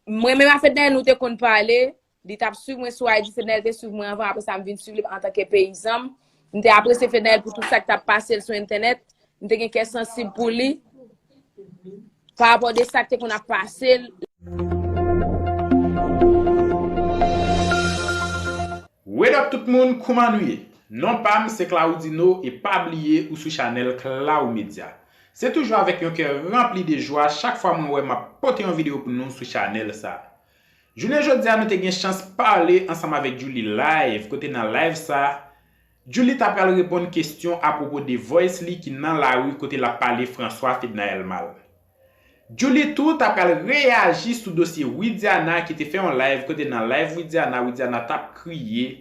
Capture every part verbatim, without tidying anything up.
Mwen menm a Fednaelle nou te konn pale, li t ap swiv mwen sou I G, Fednaelle te swiv mwen anvan, apre sa m vin swiv li antanke peyizan m. M te apresye Fednaelle pou tout sa k t ap pase l sou entènèt. M te gen kè sansib pou li pa rapò de sa k te konn ap pase l. What up tout moun, kouman nou ye? Non pa m se Claudino e pa bliye ou sou chanèl Clau Media. Se toujou avèk yon kè ranpli de jwa chak fwa mwen wè m ap pote yon videyo pou nou sou chanèl sa. Jounen jodi a nou te gen chans pale ansanm avèk Djouly live, kote nan live sa, Djouly ta pral reponn kesyon apwopo de voice li ki nan lari kote l ap pale François Fednaelle mal. Djouly tou ta pral reyaji sou dosye Widiana ki te fè yon live kote nan live Widiana, Widiana t ap kriye,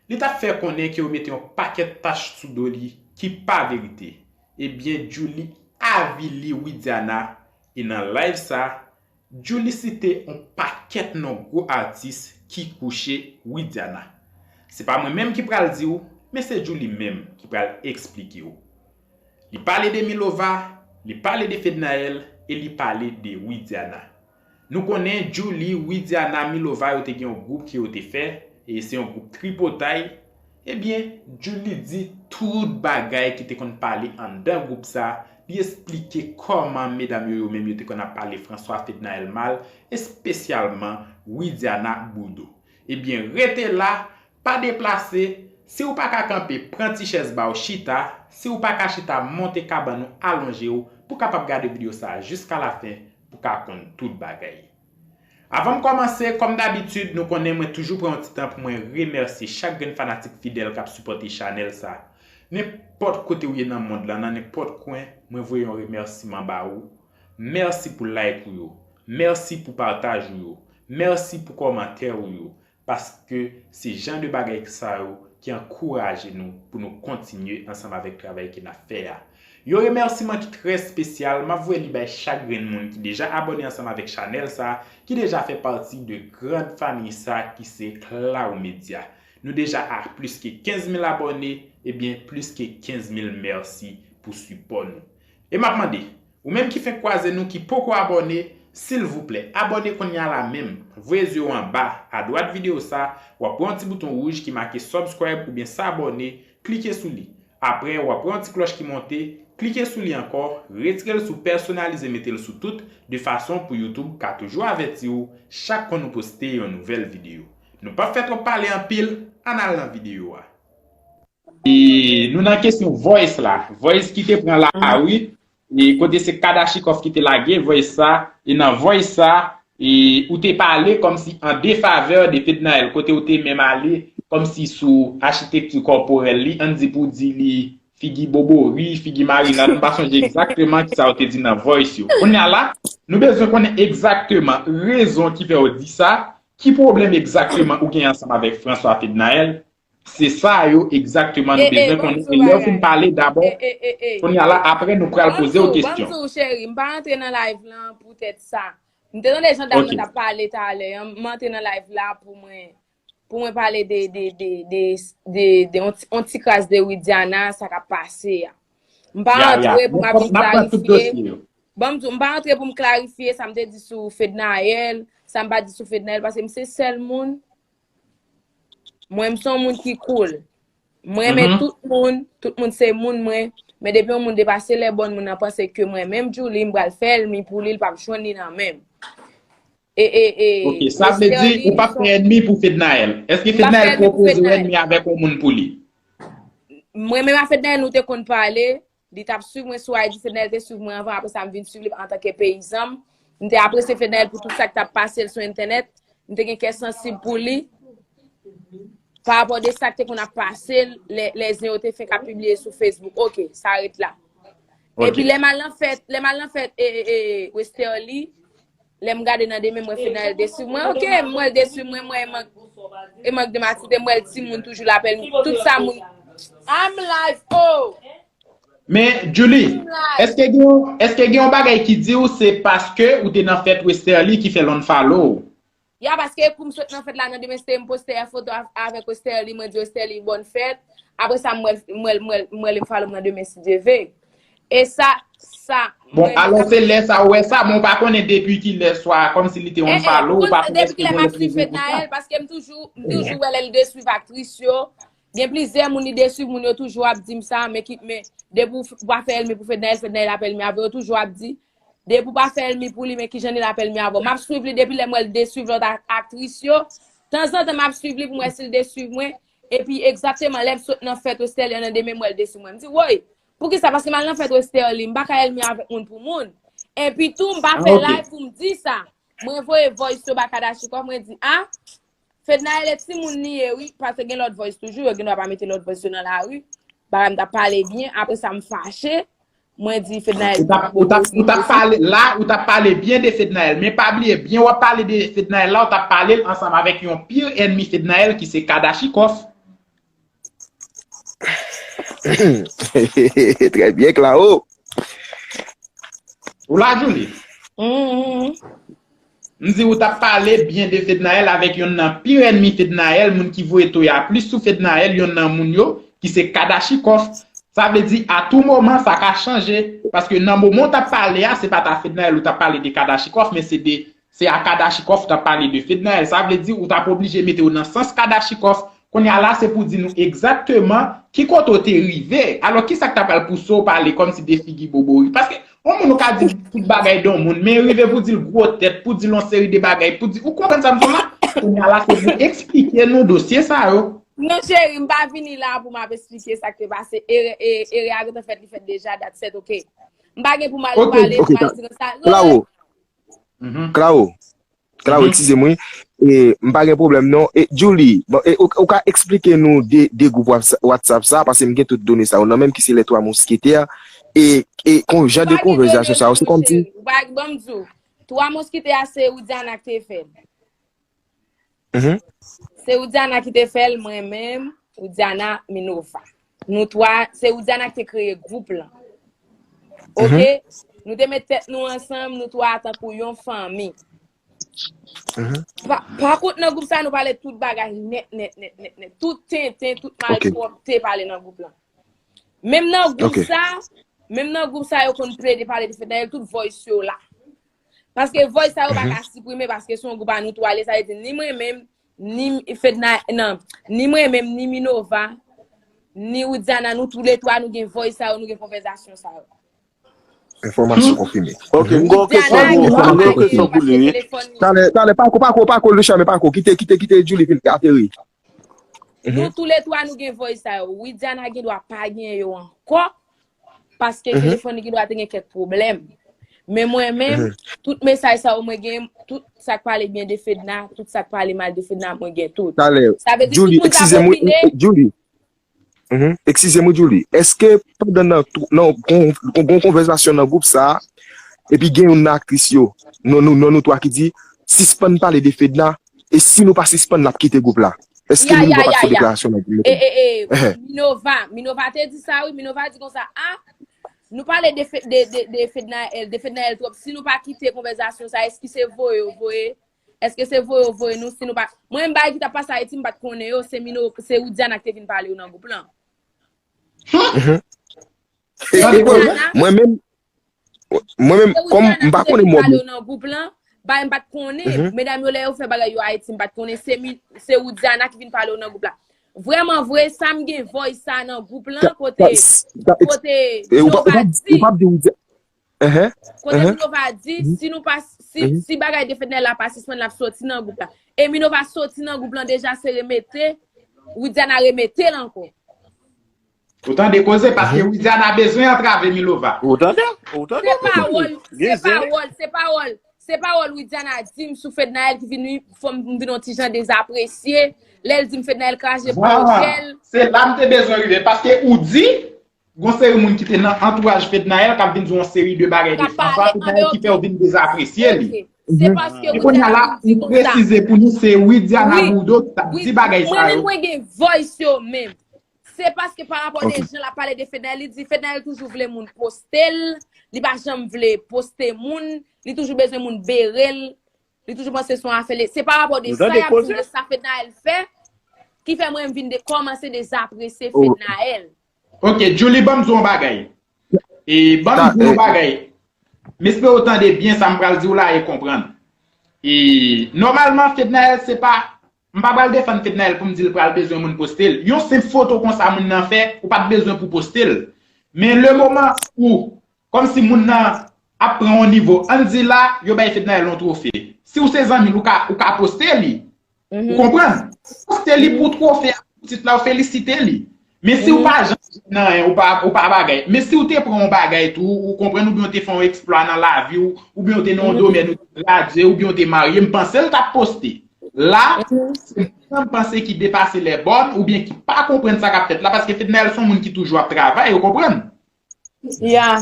li t ap fè konnen ke yo mete yon pakèt tach sou do li ki pa verite. Ebyen Djouly avili Widiana e nan live sa, Djouly site yon pakèt non gwo atis ki kouche Widiana. Se pa mwen menm ki pral di w, men se Djouly menm ki pral eksplike w. Li pale de Milova, li pale de Fednaelle e li pale de Widiana. Nou konnen Djouly, Widiana, Milova yo te gen yon gwoup ke yo te fè, e se yon gwoup tripotay. Ebyen, Djouly di tout bagay ki te konn pale anndan gwoup sa, li esplike kòman medam yo yo menm yo te konn ap pale François Fednaelle mal, espesyalman Widiana Boudou. Ebyen, rete la, pa deplase, si w pa ka kanpe, pran ti chèz ba w chita, si w pa ka chita, monte kabann ou, alonje w, pou w kapab gade videyo sa a jiska lafen, pou w ka konn tout bagay. Avan m kòmanse, kòm dabitid, nou konnen mwen toujou pran yon ti tan pou mwen remèsye chak grenn fanatik fidèl k ap sipòte chanèl sa. Nenpòt kote w ye nan mond lan, nan nenpòt kwen, mwen voye yon remèsiman ba ou. Mèsi pou like ou yo. Mèsi pou pataj ou yo. Mèsi pou kòmantè ou yo. Paske se jan de bagay sa yo ki ankouraje nou pou nou kontinye ansanm avèk travay ke n ap fè a. Yon remèsiman ki trè espesyal, m ap voye li bay chak grenn moun ki deja abòne ansanm avèk chanèl sa, ki deja fè pati de grann fanmi sa ki se Clau Media. Nou deja a plis ke kenz mil abòne, ebyen plis ke kenz mil mèsi pou sipò nou. E m ap mande, ou menm ki fenk kwaze nou ki poko abòne, silvouplè, abòne kounye a la menm. Voye zye w anba, adwat videyo sa, w ap wè yon ti bouton wouj ki make subscribe oubyen s'abonner, klike sou li. Apre, w ap wè yon ti klòch ki monte, klike sou li ankò, retire l sou pèsonalize mete l sou tout, de fason pou YouTube ka toujou avèti w chak kon nou poste yon nouvèl videyo. Nou p ap fè twòp pale anpil, ann al nan videyo a. E nou nan kesyon voice la. Voice ki te pran lari, e kote se Kadachikov ki te lage voice sa, e nan voice sa, e ou te pale kòmsi an defavè de Fednaelle, kote ou te menm ale kòmsi sou achitekti kòporèl li, ann di pou di li figi bobori, figi marinad, m pa sonje egzakteman kisa ou te di nan voice yo. Kounye a la, nou bezwen konnen egzakteman rezon ki fè w di sa, ki pwoblèm egzakteman ou gen ansanm avèk François Fednaelle, se sa yo egzakteman nou bezwen konnen. E lè w fin pale, dabò, kounye a la, apre nou pral poze w kesyon. Ban m di w, cheri, m pa rantre nan live lan poutèt sa. M te tande jan dam nan t ap pale talè an, m antre nan live la pou mwen, pou mwen pale de, de, de, de, de, de on ti, on ti kras de Widiana, sa k ap pase a. M pa rantre pou m ap vin klarifye. Ban m di w, m pa rantre pou m klarifye sa m te di sou Fednaelle, sa m pa di sou Fednaelle, paske m se sèl moun. Mwen, m se yon moun ki cool. Mwen renmen tout moun, tout moun se moun mwen. Men depi yon moun depase lè bòn, moun nan panse ke mwen menm Djouly, m pral fè ènmi pou li, li p ap jwenn li nan men m. E, e, e, Ok, sa vle di ou p ap fè ènmi pou Fednaelle. Èske Fednaelle pwopoze w ènmi avèk yon moun pou li? Mwen menm a Fednaelle, nou te konn pale. Li t ap swiv mwen sou I G, Fednaelle te swiv mwen anvan, apre sa m vin swiv li antanke peyizan m. M te apresye Fednaelle pou tout sa k t ap pase l sou entènèt. M te gen kè sansib pou li pa rapò de sa k te konn ap pase l, lè, lè zen yo te fenk ap pibliye sou Facebook. Ok, sa ret la. Epi lè m al nan fèt, lè m al nan fèt e, e, e, Westerlie, lè m gade nan demen, m wè Fednaelle te swiv mwen. Ok, m wè l te swiv mwen, m wè e mank, e mank de matirite, m wè l timoun toujou l apèl tout sa moun. I'm live, oh! Men, Djouly, èske gen yon, èske gen yon bagay ki di w se paske ou te nan fèt Westerlie ki fè l unfollow w? Ya, paske kou m sot nan fèt la, nan demen se te m poste foto avèk Westerlie, mwen di Westerlie bòn fèt. Apre sa, m wè l, m wè l, m wè l, m wè l unfollow m nan demen si Dye ve. E sa, sa. Bon, alò se lè sa ou wè sa, men ou pa konnen depi kilè swa, kòmsi li te yon falo, ou pa konnen depi kilè m ap swiv Fednaelle, paske m toujou, m toujou wè lè l deswiv aktris yo. Gen plizyè moun li deswiv, moun yo toujou ap di m sa, men ki, men depi ou pa fè ènmi pou Fednaelle, Fednaelle ap ènmi avè w, yo toujou ap di, depi ou pa fè ènmi pou li, men kijan li ap ènmi avè w. M ap swiv li depi lè m wè l deswiv lòt aktris yo. Tanzantan, m ap swiv li pou m wè si l deswiv mwen. Epi, egzakteman, lè m sot nan fèt Westèl, nan demen m wè l deswiv mwen. M di, woy, poukisa? Paske m al nan fèt Westèl, m pa ka ènmi avèk moun pou moun. Epi tou, m pa fè live pou m di sa. Mwen voye voice yo ba Kadachikòf, mwen di, a, Fednaelle e timoun li ye wi, paske gen lòt voice toujou, yo gen dwa pa mete lòt voice yo nan lari. Bagay m t ap pale byen, apre sa m fache, mwen di Fednaelle. Ou t ap pale la, ou t ap pale byen de Fednaelle, men pa bliye, byen w ap pale de Fednaelle la, ou t ap pale l ansanm avèk yon pire ènmi Fednaelle ki se Kadachikòf. Trè byen, Claro. Ou la, Julie? M di ou t ap pale byen de Fednaelle avèk yonn nan pire ènmi Fednaelle, moun ki voye toya plis sou Fednaelle, yonn nan moun yo, ki se Kadachikòf. Sa vle di, a tou moman, sa ka chanje. Paske nan moman ou t ap pale a, se pa ta Fednaelle ou t ap pale de Kadachikòf, men se de se a Kadachikòf ou t ap pale de Fednaelle. Sa vle di ou t ap oblije mete w nan sans Kadachikòf. Kounye a la, se pou di nou egzakteman ki kote w te rive. Alò, ki sa k ta pral pouse w pale kòmsi de figi bobori? Paske, yon moun ou ka di tout bagay de yon moun, men rive pou di l gwo tèt, pou di l yon seri de bagay, pou di, ou konprann sa m di w la? Kounye a la, se pou eksplike nou dosye sa yo. Non, cheri, m pa vini la pou m ap eksplike sa k te pase. Erè a gentan fèt, li fèt deja, that's it, ok. M pa gen pou m al pale, pou m al di konsa. Claro. Claro, Claro, eskize m wi. E, m pa gen pwoblèm non. E, Julie, bon, e, ou, ou ka eksplike nou de, de gwoup Whats- WhatsApp sa, paske m gen tout done sa yo nan menm ki se Les Trois Mousquetaires. E, e kon jan de konvèsasyon sa yo, se kòmsi. Ou pa ban m di w. Twa Moskitè a se Widiana ki te fè l. Se Widiana ki te fè l, mwen menm, Widiana, Minova. Nou twa, se Widiana ki te kreye gwoup lan. Ok? Nou te met tèt nou ansanm, nou twa tankou yon fanmi. Pa, pa kont nan gwoup sa, nou pale tout bagay nèt, nèt, nèt, nèt, nèt. Tout tenten, tout malpwòpte pale nan gwoup lan. Menm nan gwoup sa, menm nan gwoup sa, yo konn plede pale de Fednaelle, tout voice yo la. Paske voice sa yo pa ka siprime, paske se yon gwoup a nou twa li, sa vle di ni mwen menm, ni Fedna, non, ni mwen menm, ni Minova, ni Widiana, nou tou le twa, nou gen voice sa yo, nou gen konvèsasyon sa yo. Enfòmasyon konfime. Ok, m gen yon kesyon pou, m gen yon kesyon pou li, wi. Talè, talè, pako, pako, pako, Lucha, men pako. Kite, kite, kite Julie vin ateri. Nou tou le twa, nou gen voice sa yo. Widiana gen dwa pa gen yo ankò. Paske telefòn li gen dwa te gen kèk pwoblèm. Men mwen menm, tout mesaj sa yo mwen gen, tout sa k pale byen de Fedna, tout sa k pale mal de Fedna, mwen gen tout. Talè, Julie, eskize m, Julie. Eskize m, Julie. Èske pandan nan, nan gon, gon konvèsasyon nan gwoup sa a, epi gen youn nan aktris yo, nan nou, nan nou twa ki di, sispann pale de Fedna, e si nou pa sispann, l ap kite gwoup la? Èske nou, nou pa fè deklarasyon nan gwoup la? E, e, e, Minova, Minova te di sa, wi. Minova di konsa, a, nou pale de, de, de, de Fednaelle, de Fednaelle twòp. Si nou pa kite konvèsasyon sa, èske se voye yo voye? Èske se voye yo voye nou? Si nou pa. Mwen, m bagay ki t ap pase Ayiti, m pa t konnen yo, se Mino, se Widiana ki te vin pale yo nan gwoup lan. Mwen menm, mwen menm, kòm m pa konnen mwen menm. Nan gwoup lan, bay m pa t konnen. Medam yo, lè yo fè bagay yo Ayiti, m pa t konnen. Se, se Widiana ki vin pale yo nan gwoup la. Vrèman vre, sa m gen voice sa nan gwoup lan, kote, kote Minova di, kote Minova di, si nou pa, si, si bagay de Fednaelle la pa sispann, l ap soti nan gwoup la. E Minova soti nan gwoup lan deja, se remete, Widiana remete l ankò. Ou tande koze, paske Widiana bezwen antrave Minova. Ou tande? Ou tande? Se pawòl, se pawòl, se pawòl. Se pawòl Widiana di m sou Fednaelle ki vin, fè m vin yon ti jan dezapresye. Lè l di m Fednaelle kraze pwojè l. Se la m te bezwen rive, paske ou di, gon seri moun ki te nan antouraj Fednaelle k ap vin di yon seri de bagay de Fednaelle ki fè w vin dezapresye li. Se paske Widiana vin di konsa. Ou presize pou nou se Widiana Bourdeau ki t ap di bagay sa yo. Mwen menm mwen gen voice yo menm. Se paske pa rapò de jan l ap pale de Fednaelle, li di Fednaelle toujou vle moun poste l, li pa janm vle poste moun, li toujou bezwen moun bere l, li toujou panse se yon afè li. Se pa rapò de sa y ap di, de sa Fednaelle fè, ki fè mwen m vin de kòmanse dezapresye Fednaelle. Ok, Julie, ban m di w yon bagay. E ban m di w yon bagay. M espere w tande byen sa m pral di w la e konprann. E nòmalman, Fednaelle se pa, m pa pral defann Fednaelle pou m di l pral bezwen moun poste l. Yon senp foto konsa moun nan fè, ou pa t bezwen pou poste l. Men le moman ou, kòmsi moun nan ap pran yon nivo, ann di la, yo bay Fednaelle yon twofe. Si w se zanmi l, ou ka, ou ka poste li. Ou konprann? Poste li pou twofe a, pou tit la, ou felisite li. Men si w pa janm jwenn anyen, ou pa, ou pa bagay. Men si w te pran yon bagay tou, ou konprann, oubyen w te fè yon eksplwa nan lavi w, oubyen w te nan yon domèn, ou te gradye, oubyen w te marye, m panse l t ap poste. La, se moun nan m panse ki depase lè bòn, oubyen ki pa konprann sa k ap fèt la, paske Fednaelle se yon moun ki toujou ap travay, ou konprann? Ya.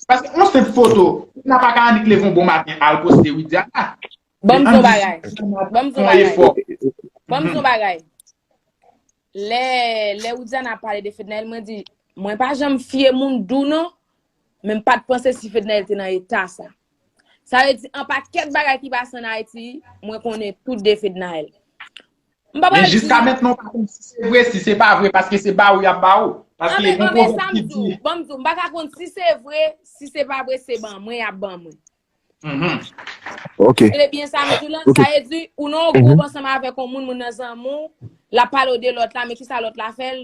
Paske yon senp foto, ou pa ka annik leve yon bon maten al poste Widiana. Ban m di yon bagay. Ban m di yon bagay. Ban m di yon bagay. Lè, lè Widiana ap pale de Fednaelle, mwen di, mwen pa janm fye moun dou non, men m pa t panse si Fednaelle te nan eta sa. Sa vle di, an pakèt bagay ki pase ann Ayiti, mwen konnen tout de Fednaelle. M pa pral di. Men jiska mentnan, ou pa konn si se vre, si se pa vre, paske se ba ou y ap ba ou. Paske gen yon pwovèb ki di. Ban m di w, m pa ka konn si se vre, si se pa vre, se ban mwen y ap ban mwen. Ok. Tande byen sa m di w lan, sa vle di, ou nan yon gwoup ansanm avèk yon moun, moun nan zanmi w, l ap pale w de lòt la, men kisa lòt la fè l?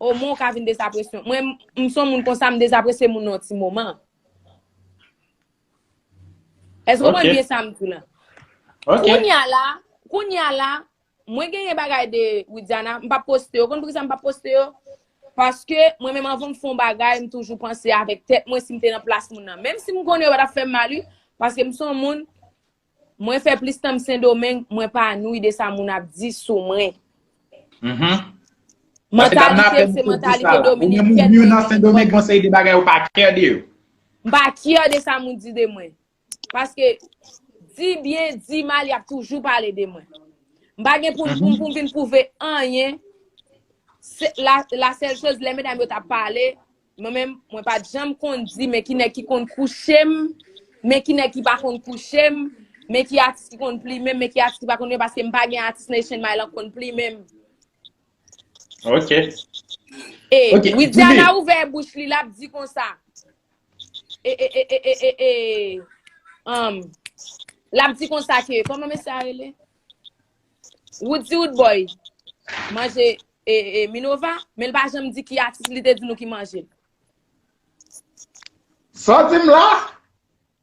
Omwen w ka vin dezapresyon. Mwen, m se yon moun konsa, m dezapresye moun nan yon ti moman. Èske w konprann byen sa m di w lan? Kounye a la, kounye a la, mwen genyen bagay de Widiana, m p ap poste yo. Ou konn poukisa m p ap poste yo? Paske mwen menm anvan m fè yon bagay, m toujou panse avèk tèt mwen si m te nan plas moun nan. Menm si m konnen yo pa t ap fè m mal wi, paske m se yon moun, mwen fè plis tan m Sendomeng, mwen pa nwi de sa moun ap di sou mwen. Mantalite m se mantalite dominikèn. Ou menm ou nan Sendomeng, gon seri de bagay ou pa care de yo. M pa care de sa moun di de mwen. Paske di byen, di mal, y ap toujou pale de mwen. M pa gen pou m pou m vin pwouve anyen. La sèl choz, lè medam yo t ap pale, mwen menm, mwen pa t janm konn di men ki nèg ki konn kouche m, men ki nèg ki pa konn kouche m, men ki atis ki konn plimen m, men ki atis ki pa konn plimen m, paske m pa gen atis nan Asian Island k konn plimen m. Ok. E Widiana ouvè bouch li, l ap di konsa. E, e, e, e, e, e, e, um, l ap di konsa ke, kòman mesye a rele? Woody Woodboy manje e, e, Minova, men l pa janm di ki atis li te di nou ki manje l. Sa w di m la?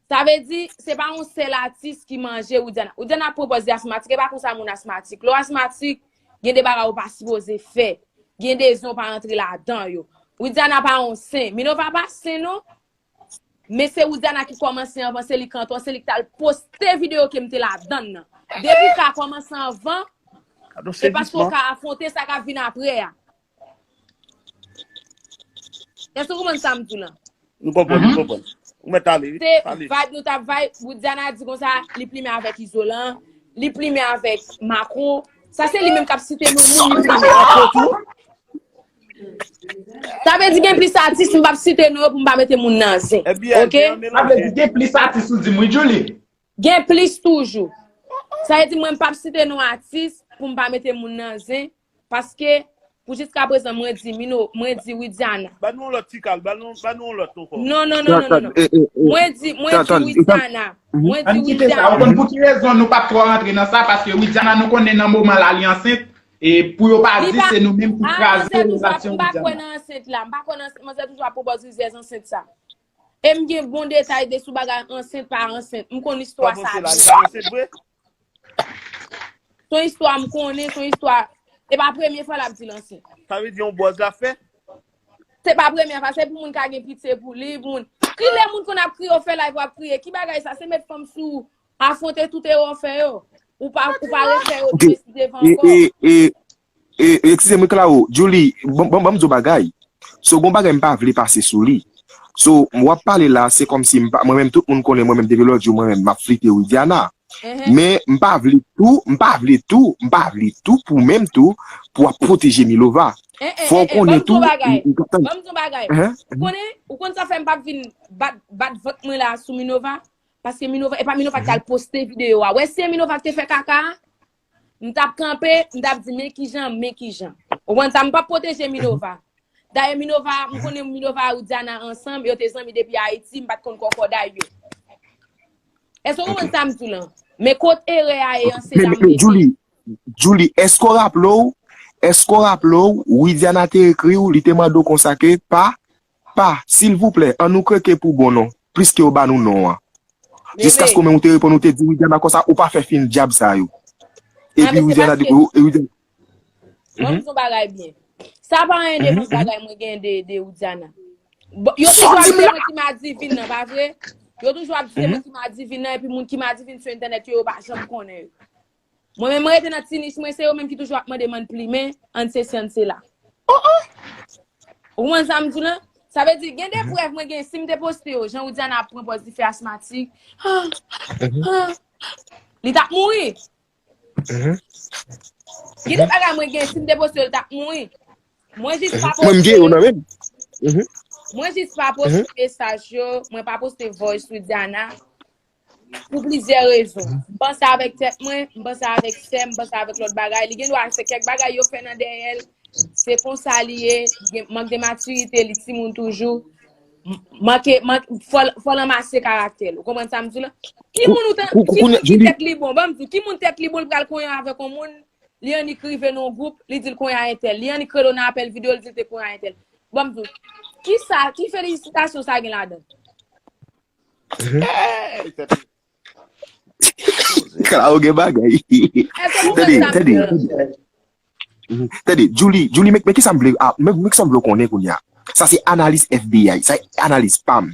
Sa vle di, se pa yon sèl atis ki manje Widiana. Widiana ap pran pòz li asmatik, e pa konsa moun asmatik. Lè w asmatik, gen de bagay ou pa sipoze fè. Gen de zen ou pa rantre ladan yo. Widiana pa yon sen. Minova pa sen non. Men se Widiana ki kòmanse anvan, se li k antre, se li k t al poste videyo ke m te ladan l nan. Depi w ka kòmanse anvan, e paske w ka afwonte sa k ap vin apre a. Èske w konprann sa m di w lan? Nou konprann, nou konprann. Ou mèt ale, wi. Se vibe nou t ap vibe, Widiana di konsa, li plimen avèk Izolan, li plimen avèk Macron. Sa se li menm k ap site non moun, li plimen. Sa vle di gen plis atis, m p ap site non yo pou m pa mete moun nan zen. Oke? Sa vle di gen plis atis ou di m, wi, Djouly? Gen plis toujou. Sa vle di mwen m p ap site non atis pou m pa mete moun nan zen. Paske, pou jiskaprezan, mwen di Mino, mwen di Widiana. Ban nou yon lòt ti kal, ban nou, ban nou yon lòt ankò. Non, non, non, non, non, non. Mwen di, mwen di Widiana. Mwen di Widiana. Ou konn pou ki rezon nou p ap twò rantre nan sa, paske Widiana nou konnen nan moman la li ansent, e pou yo pa di se nou menm ki kraze relasyon Widiana. M pa kwè nan ansent la, m pa kwè nan ansent, manzè toujou ap pwopòz rizèz ansent sa. E m gen bon detay de sou bagay ansent pa ansent. M konn istwa sa byen. Se yon istwa m konnen, se yon istwa. E pa premye fwa l ap di l ansent. Sa vle di yon bòz l ap fè? Se pa premye fwa, se pou moun ka gen pitye pou li, pou moun. Kilè moun konn ap kriye, w fè live w ap kriye? Ki bagay sa? Se met fanm sou afwonte tout erè w fè yo. Ou pa, ou pa refè yo devan ankò. E, eskize m wi Claro, Djouly, ban m di w bagay. So, gon bagay m pa vle pase sou li. So, w ap pale la, se kòmsi m pa, mwen menm tout moun konnen mwen menm depi lòt jou mwen menm m ap flite Widiana. Men m pa vle tou, m pa vle tou, m pa vle tou pou menm tou, pou w ap pwoteje Milova. Fò w konnen tou. Ban m di w bagay. Ou konnen, ou konn sa fè m p ap vin bat, bat vant mwen la sou Minova? Paske Minova, e pa Minova ki al poste videyo a. Wè si se Minova ki te fè kaka a, m t ap kanpe, m t ap di men kijan, men kijan. Ou konn sa, m p ap pwoteje Minova. Dayè Minova, m konnen Minova a Widiana ansanm, yo te zanmi depi Ayiti, m pa t konn kòkòday yo. Èske w konprann sa m di w lan? Men kot erè a ye an, se sa m vle di. Julie, Julie, èske w raple w, èske w raple w, Widiana te ekri w, li te mande w konsa ke, pa, pa, silvouplè, an nou kreke pou bon non, pliske yo ba nou non an. Jiskaske ou menm ou te reponn, ou te di Widiana konsa, ou pa fè fin dyab sa yo. Epi Widiana di, e Widiana. Mwen m di yon bagay byen. Sa pa yon defans bagay mwen gen de, de Widiana. Yo toujou ap di se mwen ki madivin nan, pa vre? Yo toujou ap di se mwen ki madivin nan, epi moun ki madivin sou entènèt yo, yo pa janm konnen yo. Mwen menm, mwen rete nan ti nich mwen, se yo menm ki toujou ap mande m ann plimen, ann sesi, ann sela. Ou konprann sa m di w lan? Sa vle di, gen de prèv mwen gen, si m te poste yo, jan Widiana ap pran pòz li fè asmatik, li t ap mouri. Gen de bagay mwen gen, si m te poste yo, li t ap mouri. Mwen jis pa poste. Mwen gen yo nan men m. Mwen jis pa poste mesaj yo, mwen pa poste voice Widiana. Pou plizyè rezon. M panse avèk tèt mwen, m panse avèk sè m, m panse avèk lòt bagay. Li gen dwa se kèk bagay yo fè nan dèyè l. Se konsa li ye, gen mank de matirite, li timoun toujou. Manke, mank, fò l, fò l anmase karaktè l. Ou konprann sa m di w lan? Ki moun ou tan, ki moun ki tèt li bon? Ban m di w, ki moun tèt li bon, l pral konyen avèk yon moun, li annik rive nan yon gwoup, li di l konyen a entèl. Li annik rele w nan apèl videyo, li di l te konyen a entèl. Ban m di w, ki sa, ki felisitasyon sa gen ladan? Kara ou gen bagay. Tande, tande. Tande, Julie, Julie, men kisa m vle, men kisa m vle konnen kounye a. Sa se analiz F B I, sa se analiz pa m.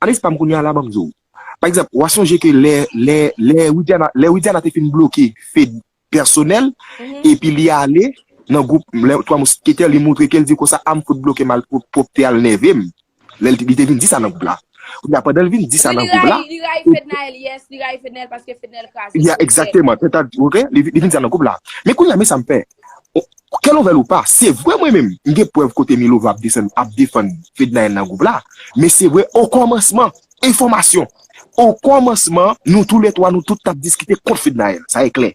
Analiz pa m kounye a la, ban m di w. Pa egzanp, w a sonje ke lè, lè, lè Widiana, lè Widiana te fin bloke Fed pèsonèl, epi li ale nan gwoup lè Twa Mousketè, li montre ke l di konsa, a m fout bloke malpwòpte a, l nève m. Lè li te vin di sa nan gwoup la. Kounye a, pandan l vin di sa nan gwoup la. Li rayi Fednaelle, yes, li rayi Fednaelle paske Fednaelle kraze. Ya, egzakteman. Li vin di sa nan gwoup la. Men kounye a, men sa m fè. Kè l ouvè l ou pa, se vre mwen menm, m gen prèv kote Milova ap desann, ap defann Fednaelle nan gwoup la. Men se vre, okòmansman, enfòmasyon. Okòmansman, nou toulètwa, nou tout t ap diskite kont Fednaelle. Sa e klè.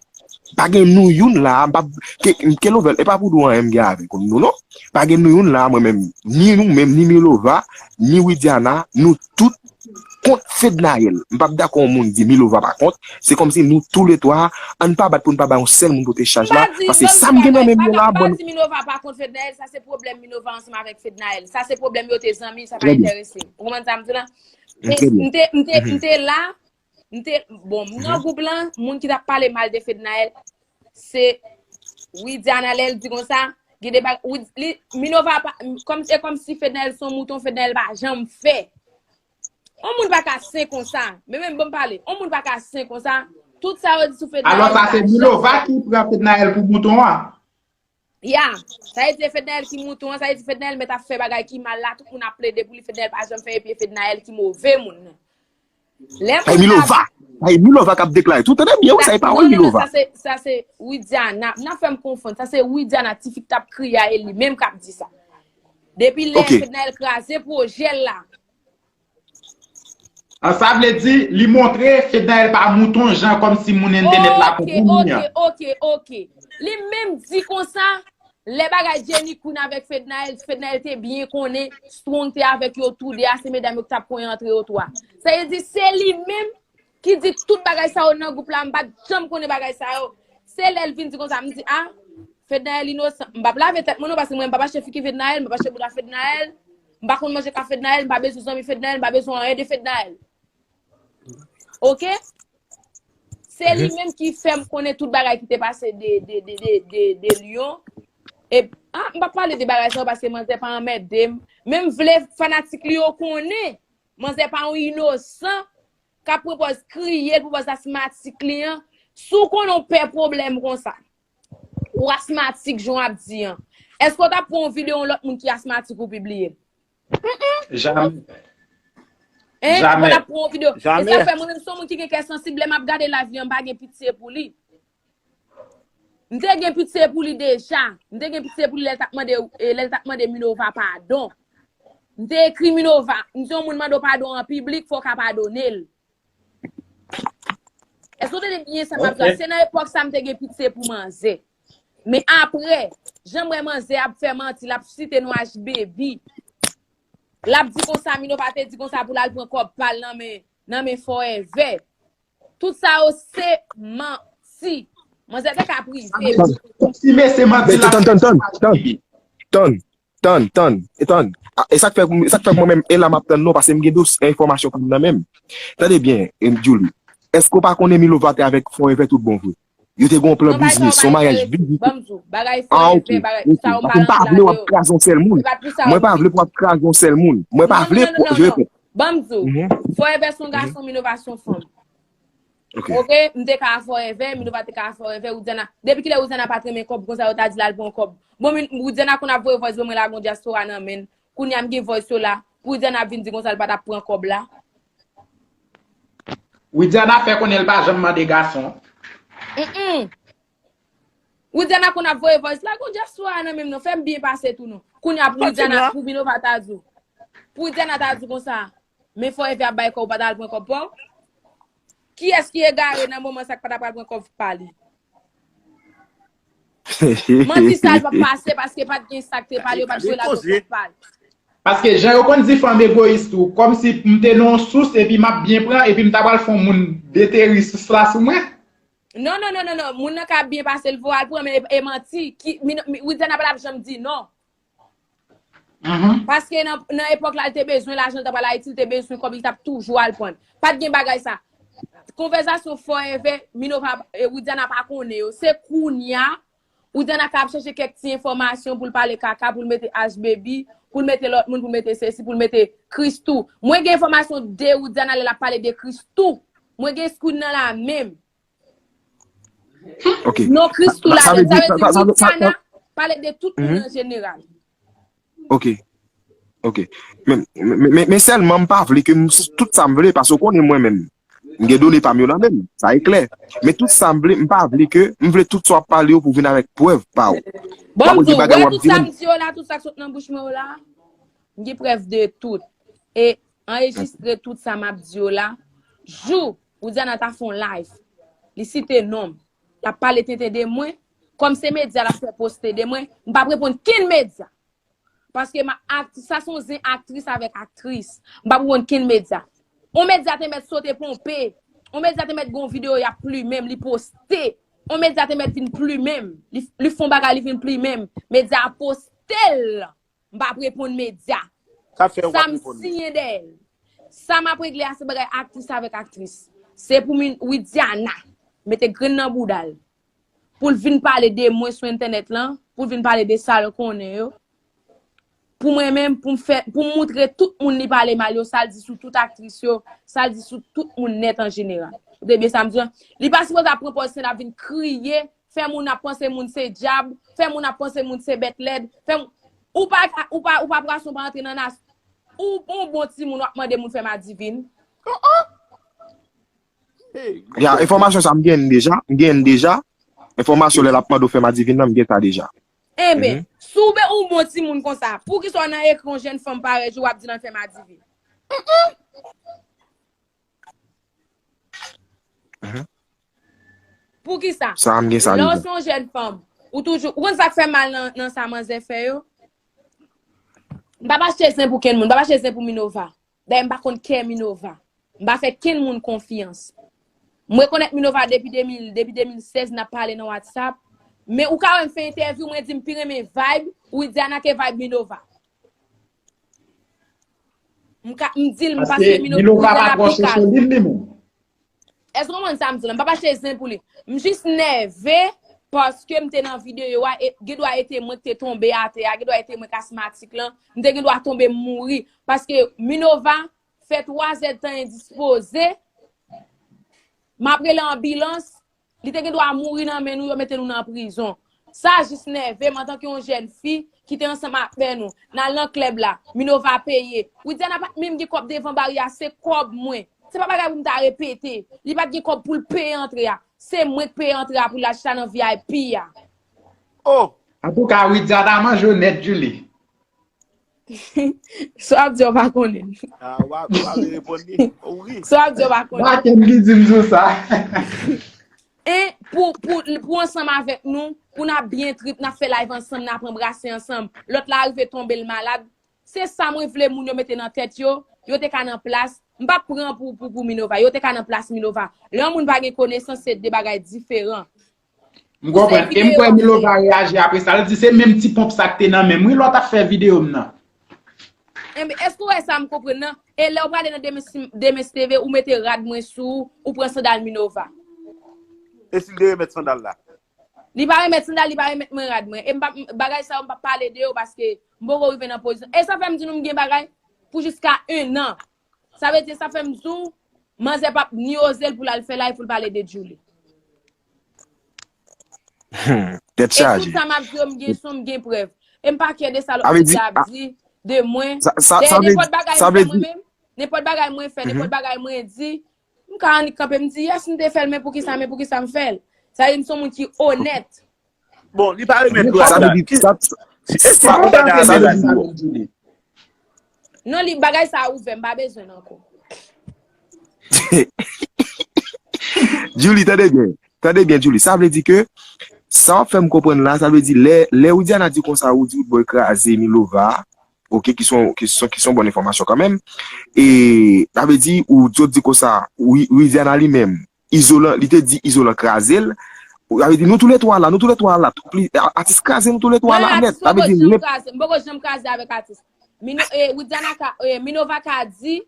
Pa gen nou youn la, m p ap, ke, ke Lovel, e pa pou nou anyen m gen avèk nou non. Pa gen nou youn la, mwen menm, ni nou menm, ni Milova, ni Widiana, nou tout kont Fednaelle. M p ap dakò yon moun di Milova pa kont. Se kòmsi nou toulètwa, ann pa bat pou n pa bay yon sèl moun pote chaj la. Paske sa m gen nan men m yo la, bon. M pa di Milova pa kont Fednaelle, sa se pwoblèm Milova ansanm avèk Fednaelle. Sa se pwoblèm yo te zanmi, sa pa enterese m. Ou konprann sa m di la? M te, m te, m te la, M te, bon, m nan gwoup lan, moun ki t ap pale mal de Fednaelle, se Widiana lè l di konsa, gen de bagay, li, Minova pa, kòm, se kòmsi Fednaelle se yon mouton, Fednaelle pa janm fè. On moun pa ka sen konsa, men menm ban m pale, on moun pa ka sen konsa, tout sa yo di sou Fednaelle. Alò sa se Minova ki pran Fednaelle pou mouton an? Ya, sa vle di Fednaelle ki mouton an, sa vle di Fednaelle mèt ap fè bagay ki mal la, tout moun ap plede pou li, Fednaelle pa janm fè epi Fednaelle ki move moun nan. Lè Milova, Milova k ap deklare tou, tande byen wi, sa e pawòl Milova. Sa se, sa se Widiana, n ap fè m konfonn, sa se Widiana, tifi k t ap kriye a, e li menm k ap di sa. Depi lè Fednaelle kraze pwojè l la, An sa vle di, li montre Fednaelle pa mouton jan kòmsi moun entènèt la konprann li an. Ok, ok, ok. Li menm di konsa, lè bagay Jenny Queen avèk Fednaelle, Fednaelle te byen konnen Strong te avèk yo tou de a, se medam yo ki t ap konyen antre yo tou a. Sa vle di, se li menm ki di tout bagay sa yo nan gwoup la, m pa t janm konnen bagay sa yo. Se lè l vin di konsa, m di, a, Fednaelle inosan. M p ap lave tèt mwen non, paske mwen m p ap achte figi Fednaelle, m p ap achte bouda Fednaelle, m pa konn manje ka Fednaelle, m pa bezwen zanmi Fednaelle, m pa bezwen anyen de Fednaelle. Oke? Se li menm ki fè m konnen tout bagay ki te pase de, de, de, de, de, de Lyon. E, a, m p ap pale de bagay sa yo paske manzè pa anmède m. Men m vle fanatik li yo konnen, manzè pa yon inosan k ap pran pòz kriye, l pran pòz asmatik li an. Si w konnen w pè pwoblèm konsa, ou asmatik jan w ap di an, èske w t ap pran yon videyo yon lòt moun ki asmatik ou pibliye? Jamè. Hein? Jamè. Ou pa t ap pran yon videyo. Jamè. E sa fè mwen menm se yon moun ki gen kè sansib, lè m ap gade live li an, m pa gen pitye pou li. M te gen pitye pou li deja. M te gen pitye pou li lè l t ap mande, lè l t ap mande Minova padon. M te ekri Minova. M di yon moun mande w padon an piblik, fò w ka padone l. Èske w tande byen sa m ap di a? Se nan epòk sa m te gen pitye pou manzè. Men apre, jan m wè manzè ap fè manti, l ap site non H-Baby. L ap di konsa, Minova te di konsa pou l al pran kòb pa l nan men, nan men Forever. Tout sa yo se manti. Manzè te ka prive. Konfime se manti la. Tann, tann, tann, tann, tann, tann, tann, e tann. E sa k fè, sa k fè mwen menm, e la m ap tann non, paske m gen dosye enfòmasyon pou m nan men m. Tande byen, Julie. Èske w pa konnen Minova te avèk Forever tout bon vre? Yo te gen yon plan biznis, yon maryaj byen. Ban m di w, bagay Forever, bagay sa yo pa rantre ladan yo. Mwen pa vle pou w ap kraze yon sèl moun. Mwen pa vle pou w ap kraze yon sèl moun. Mwen pa vle pou, je repèt. Ban m di w, Forever se yon gason, Minova se yon fanm. Ok, m te ka a Forever, Minova te ka a Forever, Widiana. Depi kilè Widiana pa t renmen kòb konsa, yo ta di l al pran kòb. Bon, Widiana konn ap voye voice, bon, mwen lage yon dyaspora nan men l. Kounye a m gen voice yo la. Pou Widiana ap vin di konsa l pa t ap pran kòb la. Widiana fè konnen l pa janm mande gason. Widiana konn ap voye voice la, gon dyaspora nan menm non, fè m byen pase tou non. Kounye a pou Widiana, pou Minova ta di w. Pou Widiana ta di w konsa, men Forever ap bay kòb, ou pa t al pran kòb pa w. Kiyès ki egare nan moman sa k pa t ap al pran kòb pa li? Manti sa l p ap pase paske pa t gen sa k te pale, yo pa t voye l al pran kòb pa l. Paske jan yo konn di fanm egoyis tou, kòmsi m te nan yon sous epi m ap byen pran epi m ta pral fè yon moun deteri sous la sou mwen. Non, non, non, non, non. Moun nan ka byen pase l voye al pran, men e manti. Widiana pa t ap janm di non. Paske nan, nan epòk la, l te bezwen lajan, l t ap al Ayiti, l te bezwen kòb, li t ap toujou al pran. Pa t gen bagay sa. Konvèsasyon Forever, Minova, Widiana pa konnen yo. Se kounye a, Widiana ka ap chèche kèk ti enfòmasyon pou l pale kaka, pou l mete H-Baby, pou l mete lòt moun, pou l mete sesi, pou l mete Christoo. Mwen gen enfòmasyon de Widiana lè l ap pale de Christoo. Mwen gen screen nan la menm. Non, Christoo la menm. Sa vle di Widiana pale de tout moun an jeneral. Ok. Ok. Men, men, men, men sèlman m pa vle ke m, tout sa m vle, paske w konnen mwen menm. M gen done pa m yo nan men m. Sa e klè. Men tout sa m vle, m pa vle ke, m vle tout sa w ap pale yo pou vin avèk prèv pa w. Bon, m di w, wè tout sa m di yo la, tout sa k sot nan bouch mwen yo la, m gen prèv de tout. E anrejistre tout sa m ap di yo la. Jou Widiana ta fè yon live, li site non m, l ap pale tenten de mwen, kòm se medya l ap fè poste de mwen, m p ap reponn kenn medya. Paske m ap, sa se yon zen aktris avèk aktris. M p ap reponn kenn medya. On medya te mèt sote ponpe. On medya te mèt gen yon videyo y ap plimen m, li poste. On medya te mèt vin plimen m. Li, li fè yon bagay, li vin plimen m. Medya a poste l. M p ap reponn medya. Sa m siyen dèyè l. Sa m ap regle a se bagay aktris avèk aktris. Se pou Widiana mete grenn nan bouda l. Pou l vin pale de mwen sou entènèt lan, pou l vin pale de sa l konnen yo. Pou mwen menm, pou m fè, pou m moutre tout moun li pale mal yo, sa l di sou tout aktris yo, sa l di sou tout moun nèt an jeneral. Ou te byen sa m di an? Li pa sipoze ap pran pòz sèn ap vin kriye, fè moun ap panse moun se dyab, fè moun ap panse moun se bèt lèd, fè moun, ou pa, ou pa, ou pa pwason pa antre nan nas, ou, ou bon timoun w ap mande moun fè m adivin. Ya, enfòmasyon sa m gen deja, m gen deja. Enfòmasyon lè l ap mande w fè m adivin nan, m gen sa deja. Enben, si w be ou bon timoun konsa, poukisa w nan ekran yon jèn fanm parèy ou w ap di l ann fè m adivin? Poukisa? Sa m gen sa deja. Lè w se yon jèn fanm, ou toujou, ou konn sa k fè mal nan, nan sa manzè fè yo? M p ap achte zen pou kenn moun, m p ap achte zen pou Minova. Dayè m pa konn kè Minova. M pa fè kenn moun konfyans. M rekonèt Minova depi de mil, depi de mil sèz n ap pale nan WhatsApp. Men ou ka wè m fè entèvyou, mwen di m pi renmen vibe Widiana ke vibe Minova. M ka, m di l m paske Minova pa twò chouchou li menm. Èske w konprann sa m di la? M p ap achte zen pou li. M jis nève paske m te nan videyo a, e, gen dwa e te mwen ki te tonbe atè a, gen dwa e te mwen k asmatik lan, m te gen dwa tonbe m mouri. Paske Minova fè twa zèdtan endispoze, m ap rele anbilans, li te gen dwa mouri nan men nou, yo mete nou nan prizon. Sa jis nève m antanke yon jèn fi ki te ansanm avè nou. N al nan klèb la, Minova peye. Widiana pa t menm gen kòb devan baryè a, se kòb mwen. Se pa bagay pou m ta repete. Li pa t gen kòb pou l peye antre a. Se mwen k peye antre a pou l al chita nan V I P a. Oh! Antouka, Widiana manje w nèt, Julie. Sa w ap di w pa konnen. Ah, w ap, w ap reponn li. Wi. Sa w ap di w pa konnen. Baken ki di m sou sa. En, pou, pou, pou ansanm avèk nou, pou n ap byen trip, n ap fè live ansanm, n ap anbrase ansanm. Lòt la rive tonbe, l malad. Se sa mwen vle moun yo mete nan tèt yo, yo te ka nan plas. M p ap pran pou, pou, pou Minova, yo te ka nan plas Minova. Lè yon moun pa gen konesans, se de bagay diferan. M konprann. E m kwè Milova reyaji apre sa. L di se menm ti ponp sa k te nan men m wi lè w t ap fè videyo m nan. Enben, èske w wè sa m konprann nan? E lè w prale nan Demes, Demes T V, ou mete rad mwen sou ou, ou pran sandal Minova. E si l te remèt sandal la? Li pa remèt sandal, li pa remèt mwen rad mwen. E m pa, bagay sa yo, m pa pale de yo paske m poko rive nan pozisyon. E sa fè m di nou m gen bagay pou jiska en an. Sa vle di, sa fè m di w, manzè p ap ni oze l pou l al fè live pou l pale de Djouly. Hmm, tèt chaje. E tout sa m ap di yo, m gen son, m gen prèv. E m pa kyè de sa lòt moun ap di de mwen. Dayè, nenpòt bagay m fè mwen menm, nenpòt bagay mwen fè, nenpòt bagay mwen di, m ka annik kanpe, m di, yes, m te fè l, men poukisa, men poukisa m fè l? Sa vle di m se yon moun ki onèt. Bon, li pa remèt rad la. Ki, sa, sa, èske ou pa ta remèt rad la? Non, li, bagay sa a ouvè, m pa bezwen l ankò. Djouly, tande byen. Tande byen, Djouly. Sa vle di ke, sa w ap fè m konprann la, sa vle di, lè, lè Widiana di konsa, ou di Roodboy kraze Milova, oke, ki se yon, ki se yon, ki se yon bòn enfòmasyon kanmenm. E, sa vle di, ou di, ou di konsa, Wi-, Widiana li menm, Izolan, li te di Izolan kraze l. Sa vle di, nou toulètwa la, nou toulètwa la. Atis kraze nou toulètwa la nèt. Sa vle di, m poko janm kraze, m poko janm kraze avèk atis. Mino, e, Widiana ka, e, Minova ka di,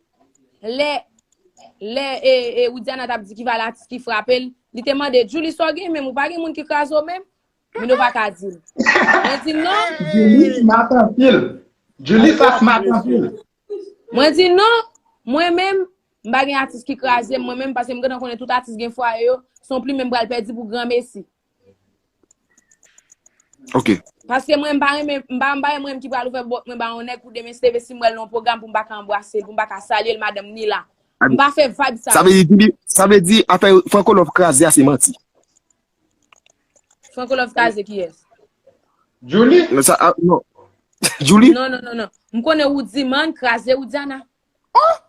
lè, lè, e, e, Widiana t ap di ki va l atis ki frape l, li te mande, Djouly, sa w gen menm, ou pa gen moun ki kraze w menm? Minova ka di l. Mwen di non. Djouly smart anpil. Djouly sa smart anpil. Mwen di non. Mwen menm, m pa gen atis ki kraze m, mwen menm, paske m gentan konnen tout atis gen fwaye yo, se yon plimen m pral pèdi pou granmesi. Ok. Paske mwen, m pa renmen, m pa, m pa renmen ki pral ouvè bòt mwen ba yon nèg pou demen se leve si m wè l nan yon pwogram pou m pa ka anbrase l, pou m pa ka salye l, madanm ni la. M pa fè vibe sa. Sa vle di, sa vle di, afè Franco Love kraze a se manti. Franco Love kraze kiyès? Djouly? Non, sa, ah, non. Djouly? Non, non, non, non. M konnen Roody Man kraze Widiana. Oh!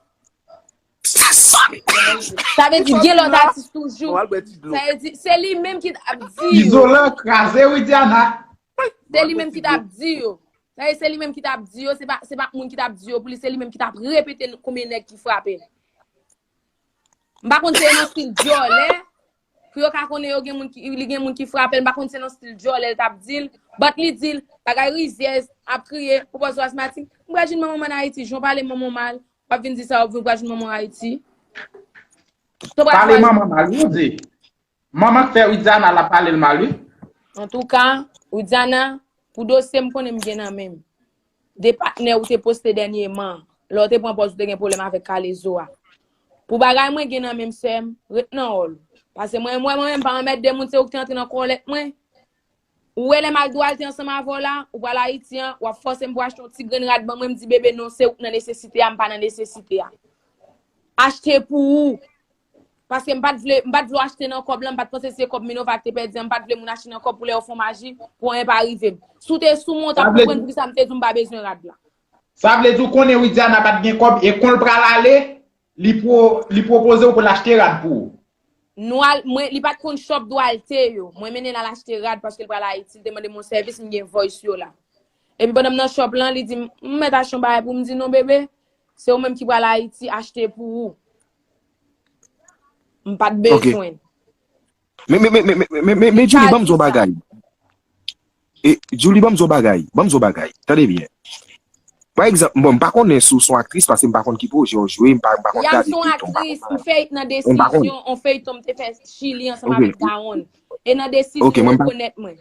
Sa vle di gen lòt atis toujou. Sa vle di se li menm ki t ap di yo. Izolan kraze Widiana. Se li menm ki t ap di yo. Sa vle di se li menm ki t ap di yo, se pa, se pa moun ki t ap di yo pou li, se li menm ki t ap repete konbyen nèg ki frape l. M pa konn se nan stil dyòlè, pou yo ka konnen yo gen moun ki, li gen moun ki frape l, m pa konn se nan stil dyòlè l t ap di l, but li di l, bagay rizyèz, ap kriye, pou pòz asmatik, m pral jwenn manman m ann Ayiti, jan w pale manman w mal, w ap vin di sa, w ap vin pral jwenn manman w Ayiti. Pale manman mal, ou di. Manman k fè Widiana l ap pale l mal, wi. Antouka, Widiana, pou dosye m konnen m gen nan men m. De patnè ou te poste dènyèman, lè w te pran pòz ou te gen pwoblèm avèk Kalezo a. Pou bagay mwen gen nan men m sè m, ret nan wòl ou. Paske mwen, mwen, mwen menm pa anmède moun, se ou ki te antre nan kòlèt mwen. Ou wè lè m al dwe al te ansanm avè w la, ou pral Ayiti an, w ap fòse m pou achte yon ti grenn rad ban mwen, m di bebe non, se ou k nan nesesite a, m pa nan nesesite a. Achte pou ou. Paske m pa t vle, m pa t vle w achte nan kòb lan, m pa t panse se kòb Minova k te pèdi an, m pa t vle moun achte nan kòb pou lè yo fè yon maji, pou anyen pa rive m. Si w te sou mwen, w t ap konprann poukisa m te di w m pa bezwen rad la. Sa vle di w konnen Widiana pa t gen kòb e kon l pral ale, li pwo, li pwopoze w pou l achte rad pou ou. Nou al, mwen, li pa t konn shop Duarte yo. Mwen mennen l al achte rad paske l pral Ayiti, l te mande m yon sèvis, m gen voice yo la. Epi pandan m nan shop lan, li di m, m mèt achte yon bagay pou m di non bebe, se ou menm ki pral Ayiti, achte pou ou. M pa t bezwen. Men, men, men, men, men, men, men, Djouly, ban m di w yon bagay. E, Djouly, ban m di w yon bagay. Ban m di w yon bagay. Tande byen. Pa egzanp, bon, m pa konnen si w se yon aktris, paske m pa konn ki pwojè w jwe, m pa, m pa konn kalite w, m pa konn. Yam se yon aktris, m fè nan desizyon, yon feyton m te fè Chili ansanm avèk Dawonn. E nan desizyon, yo rekonèt mwen.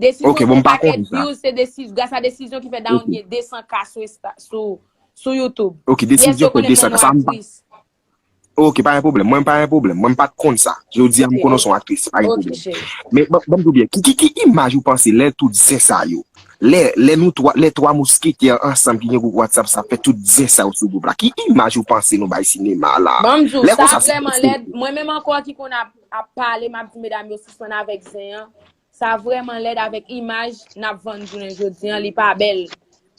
Desizyon fè yon pakèt views, se desizyon, gras a desizyon ki fè Dawonn gen de san K sou Insta, sou, sou YouTube. Ok, desizyon fè de san K, sa m pa. Ok, pa gen pwoblèm. Mwen pa gen pwoblèm. Mwen m pa t konn sa. Jodi a m konnen w se yon aktris. Pa gen pwoblèm. Men ban, ban m di w byen. Ki, ki, ki imaj ou panse lè tout zen sa yo? Lè, lè nou twa, lè twa mousketè ansanm ki gen gwoup WhatsApp sa fè tout zen sa yo sou gwoup la. Ki imaj ou panse nou bay sinema la? Ban m di w, sa vrèman lèd. Mwen menm ankò ki konn ap, ap pale, m ap di medam yo sispann avèk zen an. Sa vrèman lèd avèk imaj n ap vann jounen jodi an, li pa bèl.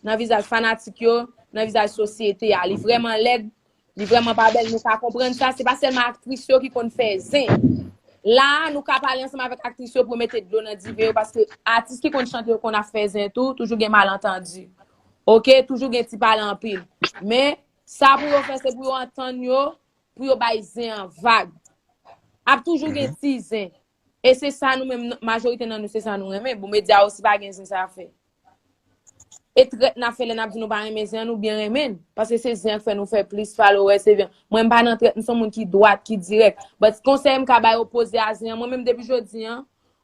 Nan vizaj fanatik yo, nan vizaj sosyete a, li vrèman lèd, li vrèman pa bèl, nou ka konprann sa, se pa sèlman aktris yo ki konn fè zen. La, nou ka pale ansanm avèk aktris yo pou yo mete dlo nan diven yo, paske atis ki konn chante yo konn ap fè zen tou, toujou gen malantandi. Oke, toujou gen ti pale anpil. Men, sa pou yo fè, se pou yo antann yo, pou yo bay zen an vag. Ap toujou gen ti zen. E se sa nou menm, majorite nan nou, se sa nou renmen. Bon, medya osi pa gen zen sa fè. E trèt n ap fè lè n ap di nou pa renmen zen an, nou byen renmen l. Paske se zen an k fè nou fè plis followers, se zen. Mwen, m pa nan trèt, m se yon moun ki dwat, ki dirèk. But konsèy m ka bay opoze a zen an, mwen menm depi jodi an,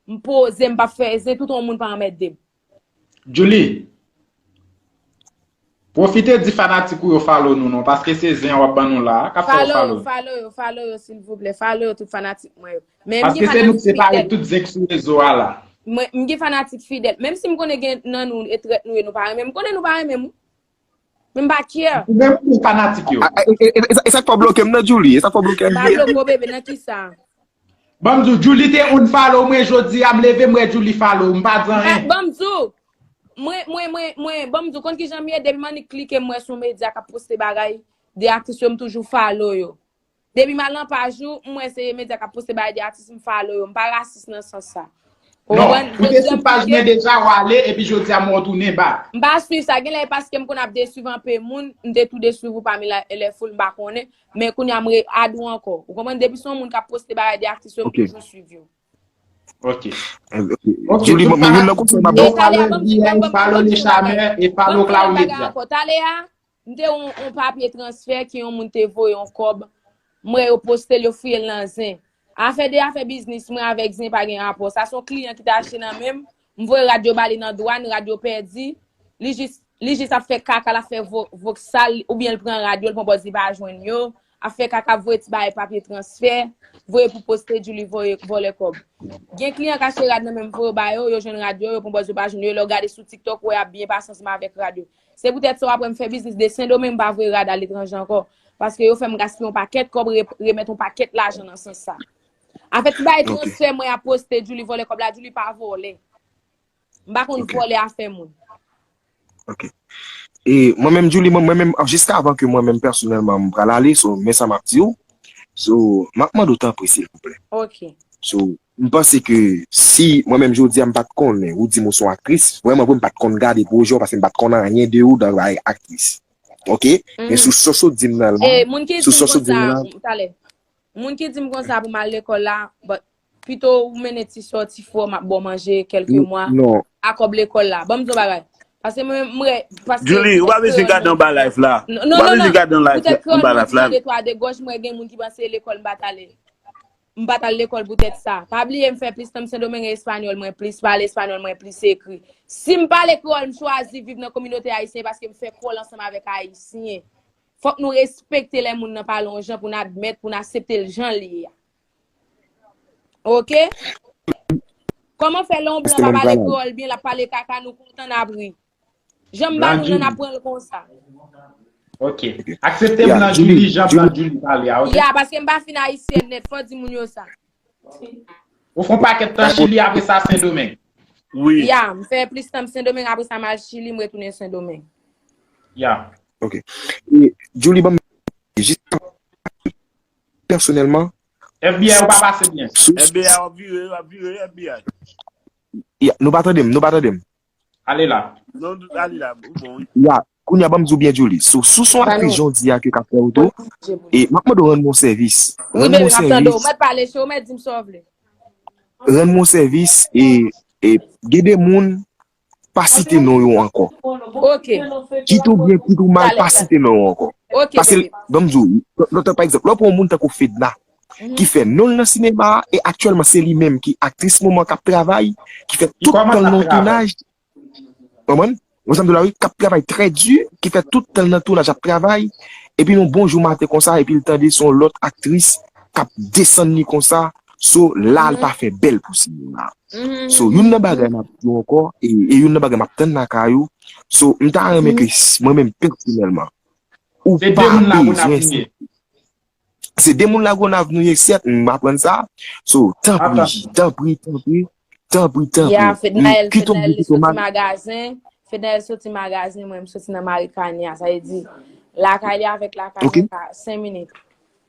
m poze, m p ap fè zen, tout yon moun pa anmède m. Djouly, pwofite di fanatik ou yo follow nou non, paske se zen an w ap ban nou la a, k ap fè yo follow nou. Follow yo, follow yo, silvouplè, follow yo tout fanatik mwen yo. Men m gen fanatik fidèl. Paske se nou k separe tout zen k sou rezo a la. Mwen, m gen fanatik fidèl. Menm si m konnen gen nan nou, e trèt nou ye, nou pa renmen m, m konnen nou pa renmen m wi. Men m pa care. Ou menm ou fanatik yo. E sa k fè w bloke m nan, Djouly? E sa k fè w bloke m? M pa bloke w, bebe, nan kisa? Ban m di w, Djouly te unfollow mwen, jodi a m leve m wè Djouly follow m, m pa di anyen. Ban m di w, mwen, mwen, mwen, mwen, ban m di w, konn kijan m ye, depi m annik klike m wè se yon medya k ap poste bagay de aktris yo, m toujou follow yo. Depi m al nan paj ou, m wè se medya k ap poste bagay de atis, m follow yo. M pa rasis nan sans sa. Non, ou te sou paj mwen deja, w ale, epi jodi a m wè w tounen back. M pa swiv sa, genlè e paske m konn ap deswiv anpe moun, m te tou deswiv ou pami lè foul, m pa konnen, men kounye a m re add ou ankò. Ou konprann, depi se yon moun k ap poste bagay de atis yo, m toujou swiv yo. Ok. Ok, Djouly, bon, men youn nan konsèy m ap ba w. Follow L B A, follow Lechamè, e follow Cloud Media. M te yon, yon papye transfè ke yon moun te voye yon kòb. M wè yo poste l, yo fouye l nan zen. Afè de afè biznis, mwen avèk zen pa gen rapò. Sa se yon kliyan ki te achte nan men m. M voye rad yo ba li nan dwàn, rad yo pèdi. Li jis, li jis ap fè kaka, l ap fè vo, voksal, oubyen l pran rad yo, l pran pòz li pa jwenn yo. Ap fè kaka, ap voye ti bagay papye transfè, voye pou poste, Djouly voye vòlè kòb. Gen kliyan k achte rad nan men m, voye yo ba yo, yo jwenn rad yo, yo pran pòz yo pa jwenn yo, lè w gade sou TikTok, ou wè y ap byen pase ansanm avèk rad yo. Se poutèt sa w ap wè m fè biznis de Sendomeng, m pa voye rad aletranje ankò. Paske yo fè m gaspiye yon pakèt kòb, re, remèt yon pakèt lajan nan sans sa. Afè ti bagay transfè mwen ap poste, Djouly vòlè kòb la, Djouly pa vòlè. M pa konn vòlè afè moun. Ok. E mwen menm, Djouly, mwen, mwen menm, jiska avan ke mwen menm pèsonèlman m pral ale, so, men sa m ap di w. So, m ap mande w tanpri, silvouplè. Ok. So, m panse ke si mwen menm jodi a m pa t konnen, ou di m ou se yon aktris, vrèman vre m pa t konn gade pwojè w paske m pa t konn anyen de ou nan bagay aktris. Ok? Men sou sa w sot di m nan la, sou sa w sot di m nan la. Moun ki di m konsa pou m al lekòl la, but pito ou mennen ti sè w, ti frè w, m ap ba w manje kèlke mwa a kòb lekòl la. Ban m di w bagay. Paske mwen, mwen, paske. Djouly, ou pa bezwen gade anba live la. Non, non, non. Ou pa bezwen gade anba live la. Poutèt kreyòl mwen di jan de twa de gòj, mwen gen moun ki panse lekòl m pa t ale. M pa t al lekòl poutèt sa. Pa bliye m fè plis tan m Sendomeng e espanyòl mwen plis, pale espanyòl mwen plis, ekri. Si m pale kreyòl, m chwazi viv nan kominote ayisyen paske m fè kreyòl ansanm avèk ayisyen. Fòk nou respekte lè moun nan pale yon jan pou n admèt, pou n aksepte l jan l ye a. Oke? Kòman fè lè yon blan pa pale kreyòl byen, l ap pale kaka, nou kontan, n ap ri? Jan m ba nou l lan, n ap pran l konsa. Oke. Aksepte blan Djouly jan blan Djouly pale a, oke? Ya, paske m pa fin ayisyèn nèt, fò di moun yo sa. Ou fè yon pakèt tan Chili, apre sa Sendomeng. Wi. Ya, m fè plis tan m Sendomeng, apre sa m al Chili, m retounen Sendomeng. Ya. Ok. E, Djouly, ban m, jis pèsonèlman. F B I ou pa pase byen. F B I w ap vire, w ap vire, F B I. Ya, nou pa tande m, nou pa tande m. Ale la. Non, ale la, ou bon, wi. Ya, kounye a ban m di w byen, Djouly. So, si w se yon aktris jan w di a ke k ap fè w tou, e m ap mande w rann mwen yon sèvis. Rann mwen yon sèvis. Ou mèt pale cho, ou mèt di m sa w vle. Rann mwen yon sèvis, e, e gen de moun pa site non yo ankò. Ok. Kit ou byen, kit ou mal, pa site non yo ankò. Ok, bebe. Paske, ban m di w, lòt, pa egzanp, lè w pran yon moun tankou Fedna, ki fè non l nan sinema a, e aktyèlman se li menm ki aktris moman k ap travay, ki fè tout tan l nan yon tounaj. Konprann? Ou sa m di w la wi, k ap travay trè di, ki fè tout tan l nan tounaj ap travay, epi yon bon jou maten konsa, epi l tande se yon lòt aktris k ap desann li konsa, so la l pa fè bèl pou sinema a. So, youn nan bagay m ap di w ankò, e, e youn nan bagay m ap tann lakay ou, so, m ta renmen ke mwen menm pèsonèlman, ou pa bezwen Se de moun Lagonav nou ye, sèt, m aprann sa. So, tanpri, tanpri, tanpri, tanpri, tanpri. Ya, Fednaelle, Fednaelle, li soti magazen. Fednaelle soti magazen, mwen, m soti nan Marikani a. Sa vle di, lakay li avèk lakay mwen ka senk minit.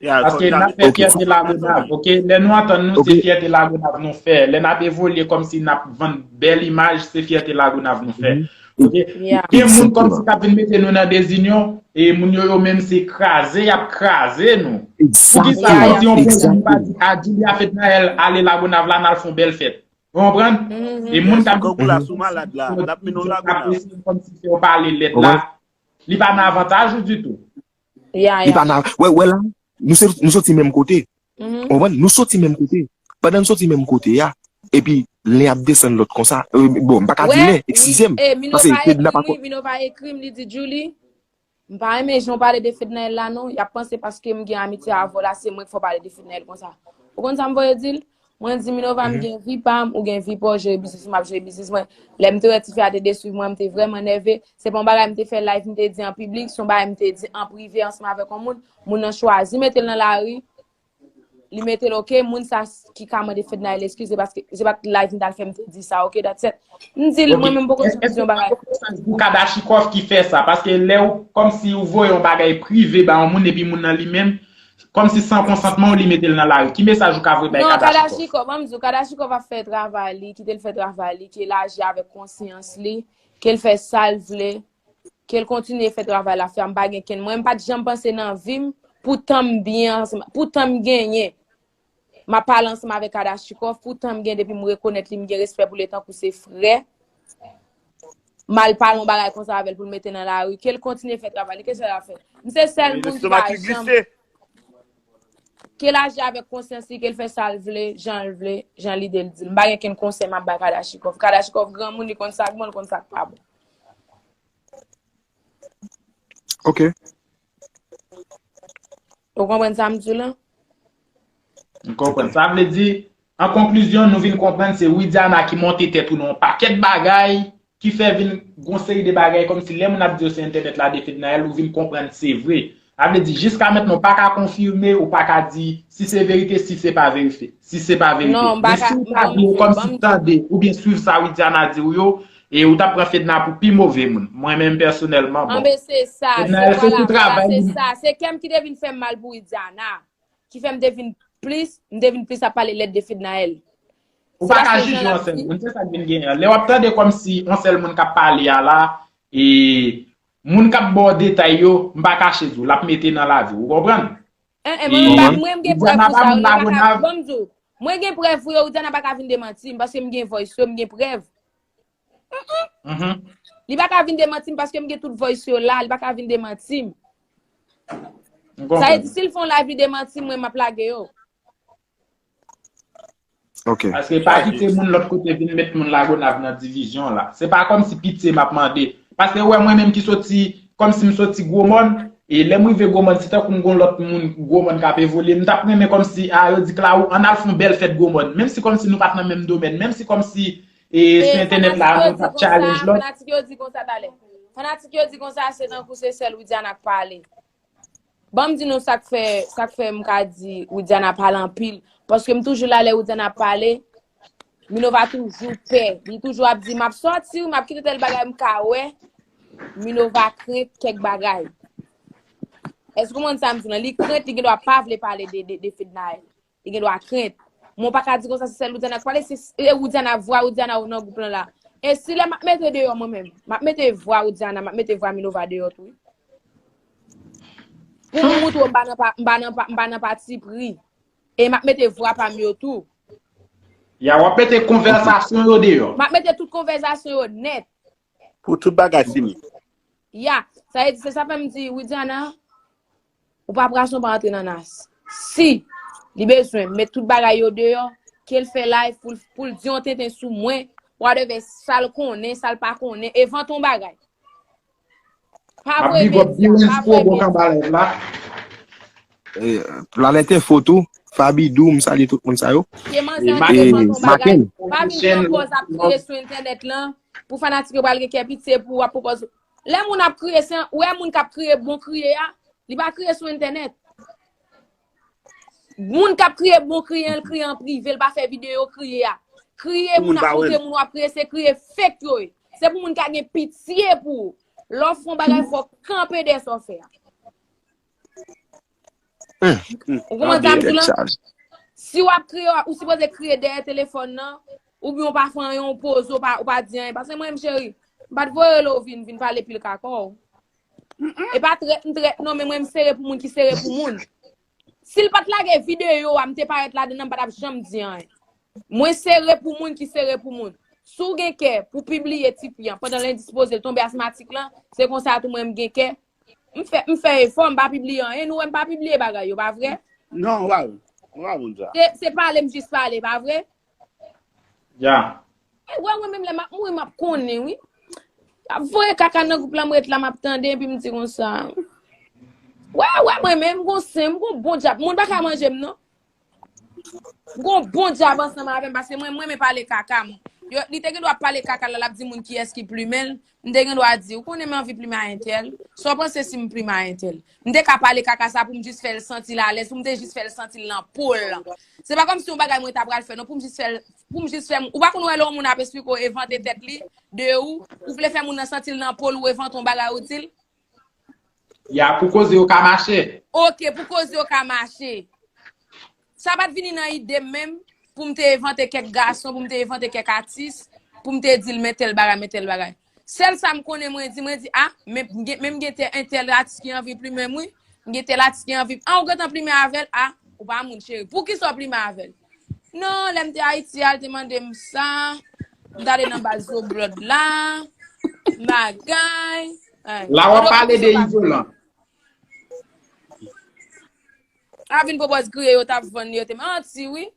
Paske n ap fè fyète Lagonav, oke? Lè nou antann nou, se fyète Lagonav nou fè. Lè n ap evolye kòmsi n ap vann bèl imaj, se fyète Lagonav nou fè. Oke? Gen moun kòmsi k ap vin mete nou nan dezinyon, e moun yo, yo menm se kraze y ap kraze nou. Poukisa kòmsi yon pwojè nou pa di a Julia Fednaelle ale Lagonav la, n al fè yon bèl fèt? Ou konprann? E moun k ap kòmsi fè w pale lèd la, li pa nan avantaj ou ditou. Li pa nan, wè, wè la, nou se, nou soti menm kote. Ou konprann? Nou soti menm kote. Pandan n soti menm kote a, epi len ap desann lòt konsa. Bon, m pa ka di len, eskize m. Paske Fedna pa ko- Minova ekri m, li di, Julie, m pa renmen jan w pale de Fednaelle la non. Y ap panse paske m gen amitye avè w la, se mwen k fè w pale de Fednaelle konsa. Ou konn sa m voye di l? Mwen di, Minova, m gen vi pa m, ou gen vi pa w, jere biznis ou, m ap jere biznis mwen. Lè m te wè tifi a te deswiv mwen, m te vrèman nève. Se pa yon bagay m te fè live, m te di an piblik, se yon bagay m te di an prive ansanm avèk yon moun. Moun nan chwazi mete l nan lari, li mete l, oke, moun sa ki ka mande Fednaelle eskize, paske se pa t live m t al fè m te di sa, oke, that's it. M di l, mwen menm m poko janm di yon bagay. Pou Kadachikov ki fè sa, paske lè w, kòmsi ou voye yon bagay prive ba yon moun, epi moun nan li menm, kòmsi san konsantman w, li mete l nan lari. Ki mesaj ou ka voye bay Kadachikov? Non, Kadachikov, ban m di w, Kadachikov ap fè travay li, kite l fè travay li, ke l aji avèk konsyans li, ke l fè sa l vle, ke l kontinye fè travay l ap fè a, m pa gen kenn. Mwen, m pa t janm panse nan vi m, pou tan m byen ansanm, pou tan m genyen, m ap pale ansanm avèk Kadachikov, pou tan m gen depi m rekonèt li, m gen respè pou li tankou se frè. M al pale yon bagay konsa avè l pou l mete nan lari, ke l kontinye fè travay li, ke sa l ap fè. M se sèl moun ki pa janm, ke l aji avèk konsyans li, ke l fè sa l vle, jan l vle, jan lide l di l. M pa gen kenn konsèy m ap bay Kadachikov. Kadachikov granmoun, li konn sa k bon, li konn sa k pa bon. Ok. Ou konprann sa m di w lan? M konprann. Sa vle di, an konklizyon, nou vin konprann se Widiana ki monte tèt ou nan yon pakèt bagay, ki fè vin gon seri de bagay kòmsi lè moun ap di yo se entènèt la de Fednaelle, ou vin konprann se vre. Sa vle di, jiska mentnan, ou pa ka konfime, ou pa ka di si se verite, si se pa verite. Si se pa verite. Men si w ta di yo kòmsi tande oubyen swiv sa Widiana di w yo, e ou t ap pran Fedna pou pi move moun. Mwen menm pèsonèlman, bon. Anben se sa, se vwala, vwala, se sa. Se kè m ki te vin fè m mal pou Widiana. Ki fè m te vin plis, m te vin plis ap pale lèd de Fednaelle. Ou pa ka jije yon sèl moun, se sa k vin genyen an. Lè w ap tande kòmsi yon sèl moun k ap pale a la, e moun k ap ba w detay yo, m pa kache di w, l ap mete nan lavi w, ou konprann? Mwen, mwen gen prèv pou sa, yo, li pa ka, ban m di w. Mwen gen prèv pou yo, Widiana pa ka vin demanti m, paske m gen voice yo, m gen prèv. Li pa ka vin demanti m, paske m gen tout voice yo la, li pa ka vin demanti m. Sa vle di, si l fè yon live, li demanti m, mwen, m ap lage yo. Ok. Paske pa kite moun lòt kote vin met moun Lagonav nan divizyon la. Se pa kòmsi pitye m ap mande. Paske ou wè mwen menm ki soti, kòmsi m soti Gwomòn, e lè m rive Gwomòn, se tankou m gon lòt moun Gwomòn k ap evolye. M t ap renmen kòmsi, a, yo di Claro, ann al fè yon bèl fèt Gwomòn. Menm si kòmsi nou pa t nan menm domèn, menm si kòmsi, e, sou entènèt la, nou t ap challenge lòt. Fanatik yo di konsa, talè. Fanatik yo di konsa, se tankou se sèl Widiana k pale. Ban m di nou sa k fè, sa k fè m ka di Widiana pale anpil. Paske m toujou la lè Widiana pale, Minova toujou pè. Li toujou ap di, "M ap sòti, wi, m ap kite tèl bagay," m ka wè Minova krent kèk bagay. Èske w konprann sa m di w lan? Li krent, li gendwa pa vle pale de, de, de Fednaelle. Li gendwa krent. Men w pa ka di konsa se sèl Widiana k pale, se, e Widiana, vwa Widiana yo nan gwoup lan la. E si lè m ap mete deyò mwen menm, m ap mete vwa Widiana, m ap mete vwa Minova deyò tou, wi. Pou mwen moutre w m pa nan pa, m pa nan pa, m pa nan patipri. E m ap mete vwa pa m yo tou. Ya, w ap mete konvèsasyon yo deyò. M ap mete tout konvèsasyon yo nèt. Pou tout bagay fini. Ya, sa vle di, se sa fè m di, Widiana, ou pa pran son pa antre nan nas. Si li bezwen met tout bagay yo deyò, ke l fè live pou l, pou l di yon tenten sou mwen, whatever, sa l konnen, sa l pa konnen, envante yon bagay. Pa voye medya, pa voye medya. Eh, Lalèt Enfo tou, Faby Dou, m salye tout moun sa yo. Se manzè an ki envante yon bagay. Pa vin pran pòz ap kriye sou entènèt lan, pou fanatik yo pral gen kè pitye pou w ap pran pòz. Lè moun ap kriye, se, ou wè moun k ap kriye bon kriye a, li pa kriye sou entènèt. Moun k ap kriye bon kriye an, l kriye an prive, l pa fè videyo kriye a. Kriye moun ap koute moun w ap kriye, se kriye fake yo ye. Se pou moun ka gen pitye pou ou. Lè w fè yon bagay, fò w kanpe dèyè sa w fè a. Ou konprann sa m di w lan? Si w ap kriye, ou sipoze kriye dèyè telefòn nan, oubyen ou pa fè anyen, ou poze, ou pa, ou pa di anyen. Paske mwen menm, cheri, m pa t voye l ou vin, vin pale pil kaka w. E pa trèt m trèt non, men mwen m sere pou moun ki sere pou moun. Si l pa t lage videyo a, m te parèt ladan l, m pa t ap janm di anyen. Mwen sere pou moun ki sere pou moun. Si w gen kè pou pibliye tifi an pandan l endispoze, l tonbe asmatik lan, se konsa tou mwen m gen kè. M fè, m fè efò, m pa pibliye anyen, nou wè m pa pibliye bagay yo, pa vre? Non, w pa, w pa moun sa. Se, se pale m jis pale, pa vre? Ya. E wè, mwen menm lè m ap mouri, m ap konnen, wi. Y ap voye kaka nan gwoup la, m ret la, m ap tande, epi m di konsa. Wè, wè, mwen menm, m gon sen, m gon bon djab. Moun pa ka manje m, non. M gon bon djab ansanm avè m, paske mwen, mwen, mwen pale kaka m. Yo, li te gen dwa pale kaka la, l ap di moun kiyès ki plimen l. M te gen dwa di, ou konnen m anvi plimen a entèl. Sa w panse si m plimen a entèl? M te ka pale kaka sa pou m jis fè l santi l alèz, pou m te jis fè l santi l nan po l. Se pa kòmsi yon bagay mwen ta pral fè, non, pou m jis fè l, pou m jis fè m. Ou pa konn wè lè yon moun ap esplike w, evante tèt li de ou, ou vle fè moun nan santi l nan po l, ou evante yon bagay, ou di l. Ya, pou koze yo ka mache. Ok, pou koze yo ka mache. Sa pa t vini nan ide m menm pou m te evante kèk gason, pou m te evante kèk atis, pou m te di l men tèl bagay, men tèl bagay. Sèl sa m konnen mwen di, mwen di, a, men, men m gen tè-, entèl atis ki anvi plimen m, wi. M gen tèl atis ki anvi. A, ou gentan plimen avè l? A, ou pa moun cheri. Poukisa w plimen avè l? Non, lè m te Ayiti a, l te mande m sa. M t ale nan baz Zoblòd la. Bagay. La w ap pale de izolan. A vin pwopòz griye yo t ap vann li, yo te manti, wi.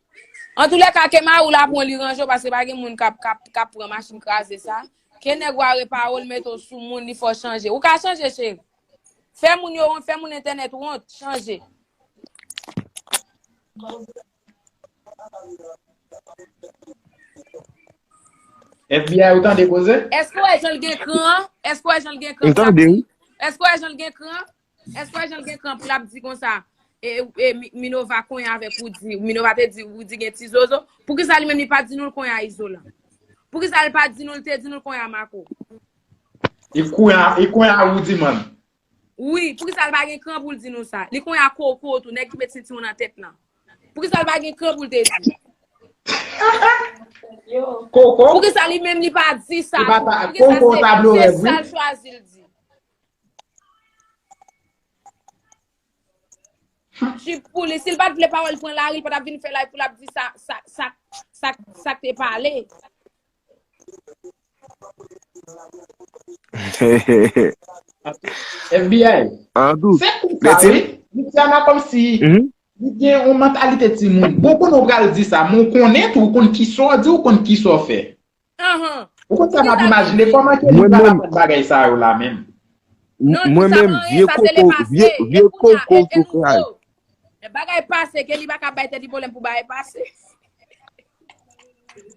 Antoulèka, ke mari w la pran li ranje w, paske pa gen moun k ap, k ap, k ap pran machin kraze sa. Ke nèg w a repare w, l mete w sou moun, li fè w chanje. Ou ka chanje, cheri. Fè moun yo wont, fè moun entènèt wont, chanje. F B I, ou tande koze? Èske w wè jan l gen kran an? Èske w wè jan l gen kran? M tande, wi. Èske w wè jan l gen kran? Èske w wè jan l gen kran pou l ap di konsa? E, e, Mi-, Minova konyen avèk Roody. Minova te di Roody gen ti zozo. Poukisa li menm li pa di nou l konyen a Izolan? Poukisa l pa di nou l te di nou l konyen a Marco? Li konyen a, li konyen a Roody, man. Wi, poukisa l pa gen kran pou l di nou sa? Li konyen a Koko tou, nèg ki met sentiwon nan tèt lan. Poukisa l pa gen kran pou l te di? Koko? Poukisa li menm li pa di sa tou? Poukisa se, se sa l chwazi l di? Chip pou li, si l pa t vle pawòl pran lari, li pa t ap vin fè live pou l ap di sa, sa, sa, sa, sa k te pale. F B I. Se kou sa, wi. Luciana kòmsi li gen yon mantalite timoun. Bon, konnen w pral di sa, men w konnen tou, w konn kisa w di, w konn kisa w fè. Ou konn sa m ap imajine, kòman ke li pral aprann bagay sa yo la menm? Mwen menm, vye koko, vye, vye koko sou kay. Bagay pase, ke li pa ka bay tèt li pwoblèm pou bagay pase.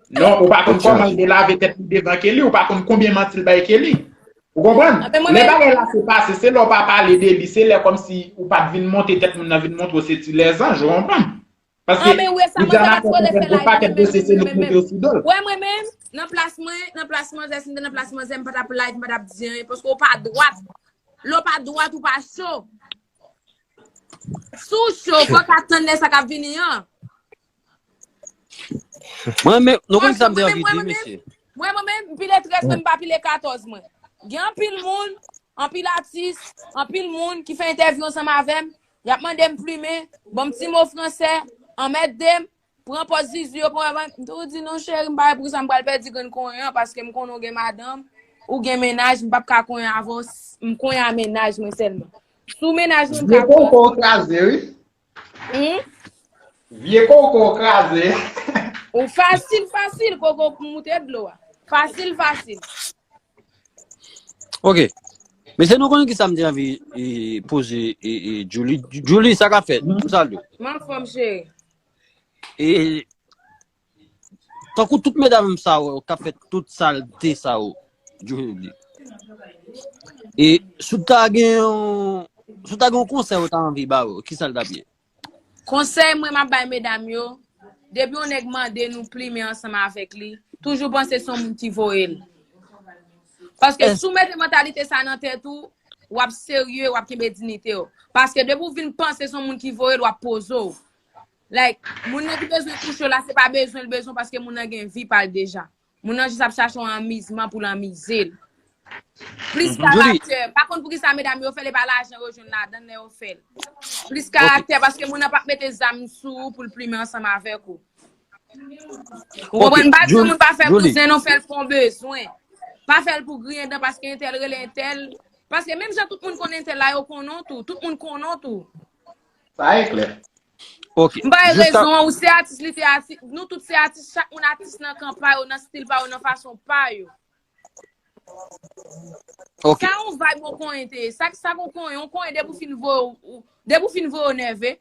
Non, ou pa konn kòman l te lave tèt li devan Kelly, ou pa konn konbyen manti l bay Kelly. Ou konprann? Lè bagay la se pase, se lè w pa pale de li, se lè kòmsi ou pa t vin monte tèt moun nan, vin montre w se ti lèzanj, ou konprann? Paske Widiana fè yon pakèt dosye, se li k mete yo sou do l. Wè mwen menm, nan plas mwen, nan plas manzè, si m te nan plas manzè, m pa t ap live, m pa t ap di anyen, paske w pa dwat. Lè w pa dwat, ou pa cho. Si w cho, fò w ka tann lè sa k ap vini an. Mwen menm, nou konn sa m te anvi di, mesye. Mwen, mwen menm, m pile trèz mwen, m pa pile katòz mwen. Gen anpil moun, anpil atis, anpil moun ki fè entèvyou ansanm avè m, y ap mande m plimen, ban m ti mo fransè, anmède m, pran pòz zizi yo, pran, m toujou di non cheri, m pa wè poukisa m pral pèdi grenn konyen an, paske m konnen w gen madanm, ou gen mennaj, m p ap ka konyen avè w, m konyen a mennaj mwen sèlman. Si w mennaj mwen, m ka konyen. Vye koko kraze, wi. Vye koko kraze. Ou fasil, fasil, koko moute dlo a. Fasil, fasil. Ok. Mesye, nou konnen ki sa m te anvi, e, poze, e, e, Julie. Julie, sa k ap fèt? M salye w. M anfòm, cheri. E, tankou tout medam sa yo k ap fè tout salte sa yo, Julie. E, si w ta gen yon, si w ta gen yon konsèy ou ta anvi ba yo, ki sa l t ap ye? Konsèy mwen m ap bay medam yo, depi yon nèg mande nou plimen ansanm avèk li, toujou panse se yon moun ki voye l. Paske si w mete mantalite sa nan tèt ou, w ap serye, w ap kenbe diyite w. Paske depi w vin panse se yon moun ki voye l, w ap poze w. Like, moun nan ki bezwen touche w la, se pa bezwen l bezwen w paske moun nan gen vi pa l deja. Moun nan jis ap chache yon anmizman pou l anmize l. Plis karaktè. Pa konn poukisa medam yo fè l, e pa lajan yo jwenn ladan l lè yo fè l. Plis karaktè, paske moun nan p ap mete zam sou ou pou l plimen ansanm avèk ou. Ou konprann? Pa di yon moun pa fè pou zen, non, fè l pou yon bezwen. Pa fè l pou griyen dan paske entèl rele entèl. Paske menm jan tout moun konn entèl la, yo konnen w tou. Tout moun konnen w tou. Sa e klè. Ok. M bay rezon an, ou se atis, li se atis. Nou tout se atis, chak moun atis nan kan pa yo, nan stil pa yo, nan fason pa yo. Ok. Sa yon vibe yon konyen te ye. Sa sa yon konyen, yon konyen depi w fin voye, depi w fin voye w nève.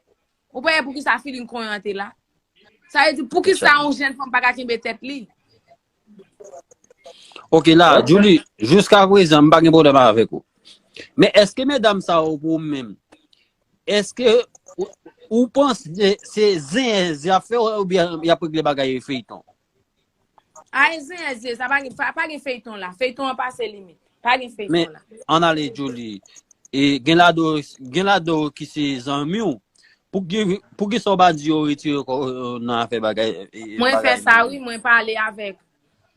Ou pa wè poukisa feeling konyen an te la. Sa vle di poukisa yon jèn fanm pa ka kenbe tèt li. Ok la, Julie, jiska prezan m pa gen pwoblèm avèk ou. Men èske medam sa yo pou ou menm, èske ou, ou panse se zen y ap fè oubyen y ap regle bagay feyton? Ay zen, zen, sa pa gen, pa, pa gen feyton la. Feyton an pase limit. Pa gen feyton la. Ann ale Julie. E gen ladan gen ladan ki se zanmi w. Pou ki pou ki sa w pa di yo retire kò nan afè bagay. Mwen fè sa wi, mwen pale avèk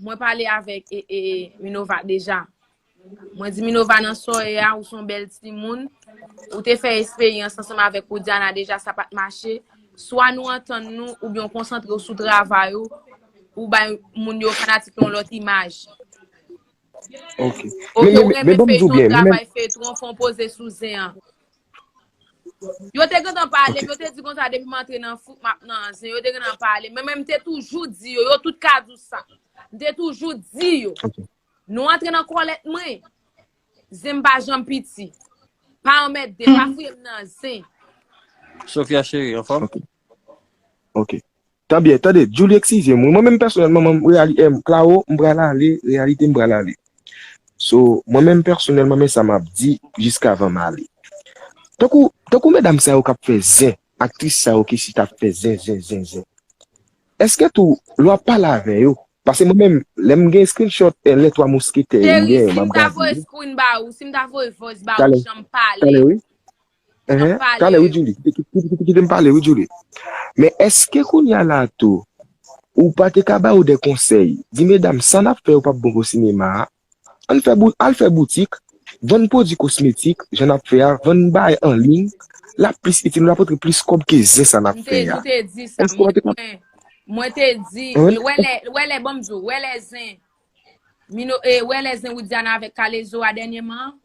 mwen pale avèk e, e, Minova deja. Mwen di Minova nan sa w ye a, ou se yon bèl timoun. Ou te fè esperyans ansanm avèk Widiana deja, sa pa t mache. Swa nou antann nou oubyen w konsantre w sou travay ou, ou bay moun yo fanatik yon lòt imaj. Ok. Oke, ou renmen feyton, travay feyton, fè w poze sou zen an. Yo te gentan pale m, yo te di konsa depi m antre nan fouk m ap nan zen, yo te gentan pale m. Men mwen m te toujou di yo, yo tout ka di w sa. M te toujou di yo. Nou antre nan kòlèt mwen. Zen m pa janm piti. Pa anmède, pa fouye m nan zen. Sofia cheri, anfòm? Ok. Tan byen, tande, Julie eskize m wi. Mwen menm pèsonèlman, mwen, reyali, em, Claro, m pral ale, reyalite m pral ale. So, mwen menm pèsonèlman, men sa m ap di jiskavan m ale. Tankou, tankou medam sa yo k ap fè zen, aktris sa yo ki chita ap fè zen, zen, zen, zen. Èske tou, lè w ap pale avè yo, paske mwen menm, lè m gen screenshot, eh, Les Trois Mousquetaires, Cheri, yeah, si m m ap ta gade. Voye screen ba ou, si m ta voye voice ba ou, Talè, jan m pale. Talè, wi. Ehn, talè, wi, Julie. Kite, kite, kite m pale, wi, Julie. Men èske kounye a la tou, ou pa te ka ba yo de konsèy? Di, medam, sa n ap fè yo p ap bon pou sinema a. Ann fè bou-, al fè boutik, vann pwodui kosmetik, jan n ap fè a, vann bagay an liy, l ap plis itil nou, l ap rantre plis kòb ke zen sa n ap M te, fè a. m te di sa. Èske w pa te ka Mwen, mwen te di, Wi. wè lè, wè lè, ban m di w, wè lè zen, Mino, e, wè lè zen Widiana avèk Kalezo a dènyèman an.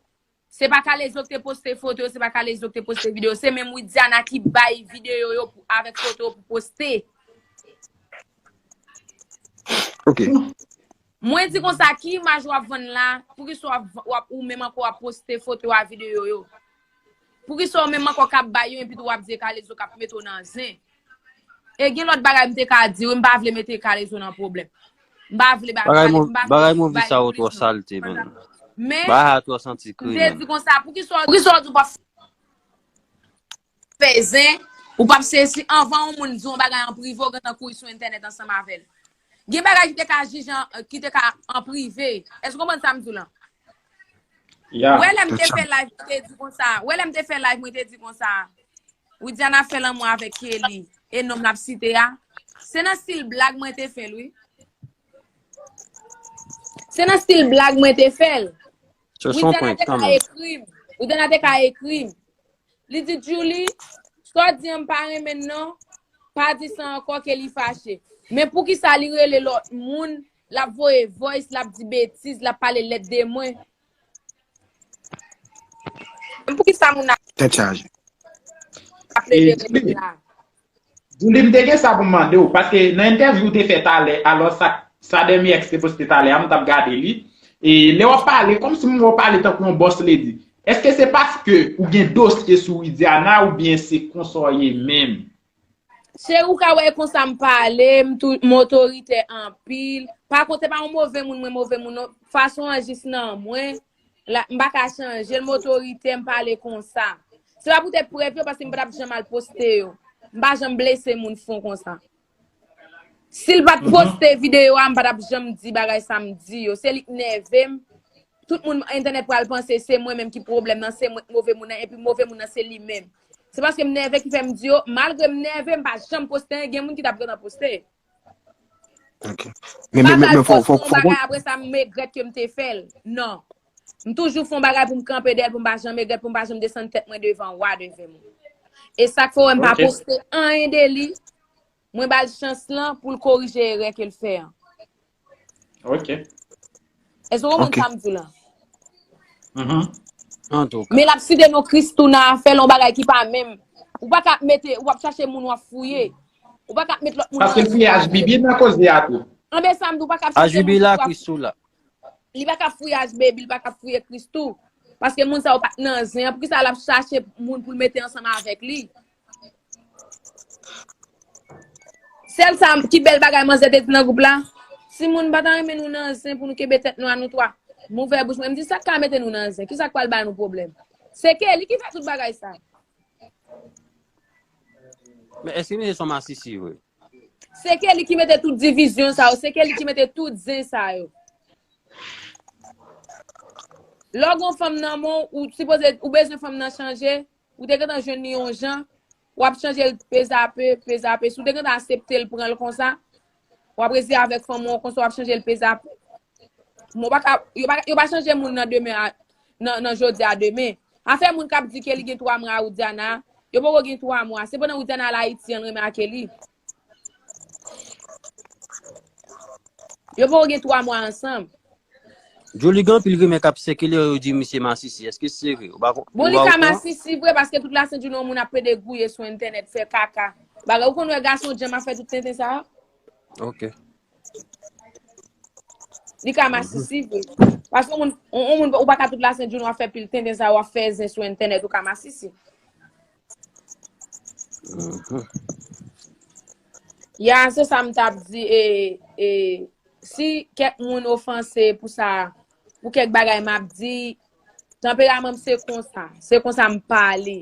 Se pa Kalezo ki te poste foto yo, se pa Kalezo ki te poste videyo. Se menm Widiana ki bay videyo yo pou, avèk foto yo pou poste. Ok. Mwen di konsa, ki imaj w ap vann la? Poukisa w ap, w ap, ou menm ankò w ap poste foto a videyo yo? Poukisa w menm ankò k ap bay yo epi tou w ap di e Kalezo k ap mete w nan zen? E gen lòt bagay m te ka di wi, m pa vle mete Kalezo nan pwoblèm. M pa vle ba Bagay Kalezo, mou- m pa vle bagay mouvi bay sa yo twò presyon. Salte, man. Men, Bagay sa twò santi m kri, te man. Di konsa, poukisa, poukisa w di w p ap fè zen, ou p ap sezi anvan yon moun di yon bagay an prive, ou gentan kouri sou entènèt ansanm avè l. Gen bagay ki te ka jije an, ki te ka an prive. Èske w konprann sa m di w lan? Ya. Wè lè m te fè live, mwen te di konsa. Wè lè m te fè live, mwen te di konsa. Widiana fè lanmou avèk Kelly. E nonm l ap site a. Se nan stil blag mwen te fè l, wi. Se nan stil blag mwen te fè l. Se son Widiana prank, te ka kanmenm. Ekri m. Widiana te ka ekri m. Li di, Julie, sa w di an m pa renmen l non. Pa di sa ankò ke li fache. Men poukisa li rele lòt moun, l ap voye voice, l ap di betiz, l ap pale lèd de mwen. Men poukisa moun ap Tèt chaje. ap leve rele la? Julie, m te gen sa pou m mande w, paske nan entèvyou w te fè talè, alò sa, sa Demi X te poste talè a, m t ap gade li. E lè w ap pale, kòmsi m wè w pale tankou yon boss lady. Èske se paske ou gen dosye sou Widiana oubyen se konsa w ye menm? Cheri, ou ka wè konsa m pale, m tou, m otoritè anpil. Pa kont, se pa yon move moun, mwen move moun, non. Fason an jis nan mwen. La, m pa ka chanje l, m otoritè, m pale konsa. Se pa pou te prèv yo, paske m pa t ap janm al poste yo. M pa janm blese moun fon konsa. Si l pa t poste videyo a, m pa t ap janm di bagay sa m di yo. Se li k nève m. tout moun entènèt pral panse se mwen menm ki pwoblèm nan, se mwen ki move moun nan, epi move moun nan se li menm. Se paske m nève ki fè m di yo, malgre m nève, m pa janm poste anyen, gen moun ki t ap gentan poste. Ok. Men, men, men, men, fò, fò, fò, bagay apre sa, m regrèt ke m te fè l. Non. M toujou fè yon bagay pou m kanpe dèyè l, pou m pa janm regrèt, pou m pa janm desann tèt mwen devan wa, devan moun. E sa k fè w wè m pa poste anyen de li, mwen ba l chans lan pou l korije erè ke l fè an. Ok. Èske w konprann sa m di w lan? Mhm. Antouka. Men l ap site non Christoo nan afè l, yon bagay ki pa menm. Ou pa ka ap mete, w ap chache moun w ap fouye. Ou pa ka ap met lòt moun Paske l fouye Ashbibi nan koze a tou. Anben sa m di w, ou pa ka ap chache moun Ashbibi la, w ap Christoo la. Li pa ka ap fouye Ashbibi, li pa ka ap fouye Christoo. Paske moun sa yo pa t nan zen an. Poukisa l ap chache moun pou l mete ansanm avèk li? Sèl sa ki bèl bagay manzè te di nan gwoup la, si moun pa ta renmen nou nan zen pou nou kenbe tèt nou a nou twa. M ouvè bouch mwen, m di sa k ka mete nou nan zen, kisa k pral ba nou pwoblèm? Se Kelly ki fè tout bagay sa. Men èske misye se yon masisi vre? Se Kelly ki mete tout divizyon sa yo, se Kelly ki mete tout zen sa yo. Lè w gen yon fanm nan men w, ou sipoze, ou bezwen fanm nan chanje, ou te gentan jwenn li yon jan, w ap chanje l pezape, pezape. Si w te gentan aksepte l pran l konsa, w ap rete avèk fanm ou konsa, w ap chanje l pezape. Bon, w pa ka, yo pa, yo pa chanje moun nan demen a, nan, nan jodi a demen. Afè moun k ap di Kelly gen twa mwa a Widiana, yo poko gen twa mwa. Sepandan Widiana al Ayiti, ann remake li. Yo poko gen twa mwa ansanm. Djouly, gen anpil rimè k ap sikile, yo di misye masisi. Èske se vre? Ou pa kon- Bon, ou li pa ka okouran? Masisi vre, paske tout lasent jounen yon moun ap plede gouye sou entènèt, fè kaka. Bagay, ou konn wè gason djanm ap fè tout tenten sa a? Ok. Li ka masisi vre. Paske yon moun, yon, yon moun, ou pa ka tout lasent jounen w ap fè pil tenten sa, w ap fè zen sou entènèt, ou ka masisi. Mhm. Ya, se sa m t ap di. E, e, si kèk moun ofanse pou sa, pou kèk bagay m ap di, tanperaman m se konsa. Se konsa m pale.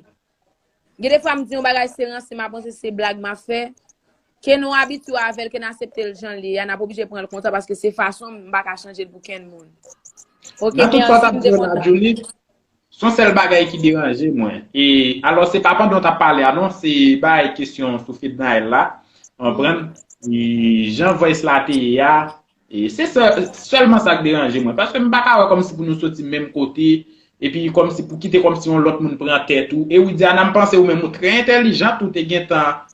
Gen de fwa m di yon bagay se ranse, m ap panse se blag m ap fè. Ke nou abitye avè l, ke n aksepte l jan l ye a, n ap oblije pran l konsa paske se fason m, m pa ka chanje l pou kenn moun. Ok, Nan tout men sa w t si ap m di te yo la, kontan. Djouly, se yon sèl bagay ki deranje mwen. E alò, se pa pandan w t ap pale a non, se bay kesyon sou Fednaelle la. Ou konprann? E jan voice la te ye a, e se sè- sèlman sa k deranje mwen. Paske m pa ka wè kòmsi pou nou soti menm kote, epi kòmsi pou kite kòmsi yon lòt moun pran tèt ou. E Widiana, m panse ou menm ou trè entèlijant, ou te gentan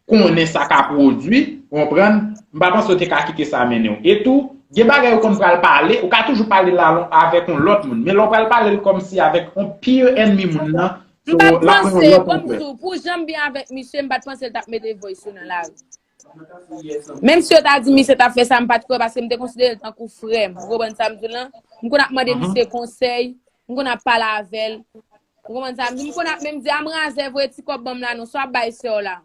konnen sa ka pwodui, ou konprann? M pa panse w te ka kite sa mennen w. E tou, gen bagay ou konn pral pale, ou ka toujou pale la avèk yon lòt moun. Men lè w pral pale l kòmsi avèk yon pire ènmi moun nan, M pa t panse, bon, m di w, pou jan m byen avèk misye, m pa t panse l t ap mete voice yo nan lari. Menm si yo ta di misye t ap fè sa, m pa t kwè, paske m te konsidere l tankou frè m. Ou konprann sa m di w lan? M konn ap mande misye konsèy, m konn ap pale avè l. Ou konprann sa m di w? M konn ap menm di, a m razè, voye ti kòb ban m la non, sa w ap bay sè w la.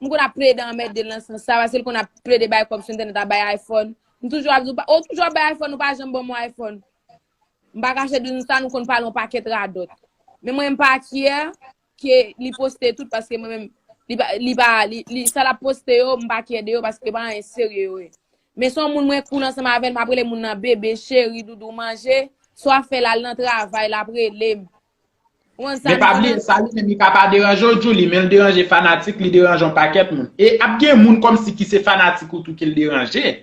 M konn ap plede anmède l nan sans sa, paske l konn ap plede bay kòb sou entènèt, ap bay iPhone. M toujou ap di, ou pa- ou toujou ap bay iPhone, ou pa janm ban m yon iPhone. M pa kache di nou sa, nou konn pale yon pakèt radòt. Men mwen, m pa kyè ke li poste tout, paske mwen menm, li pa, li pa, li, li, sa l ap poste yo, m pa kyè de yo, paske pa anyen serye yo ye. Men se yon moun mwen cool ansanm avè l, m ap rele moun nan bebe, cheri, doudou, manje. Si w ap fè l al nan travay, l ap rele m. Ou konn sa Men m pa di w bliye, lan? sa li menm li ka pa deranje w, Djouly, men l deranje fanatik, li deranje yon pakèt moun. E ap gen moun kòmsi ki se fanatik ou tou ki l deranje.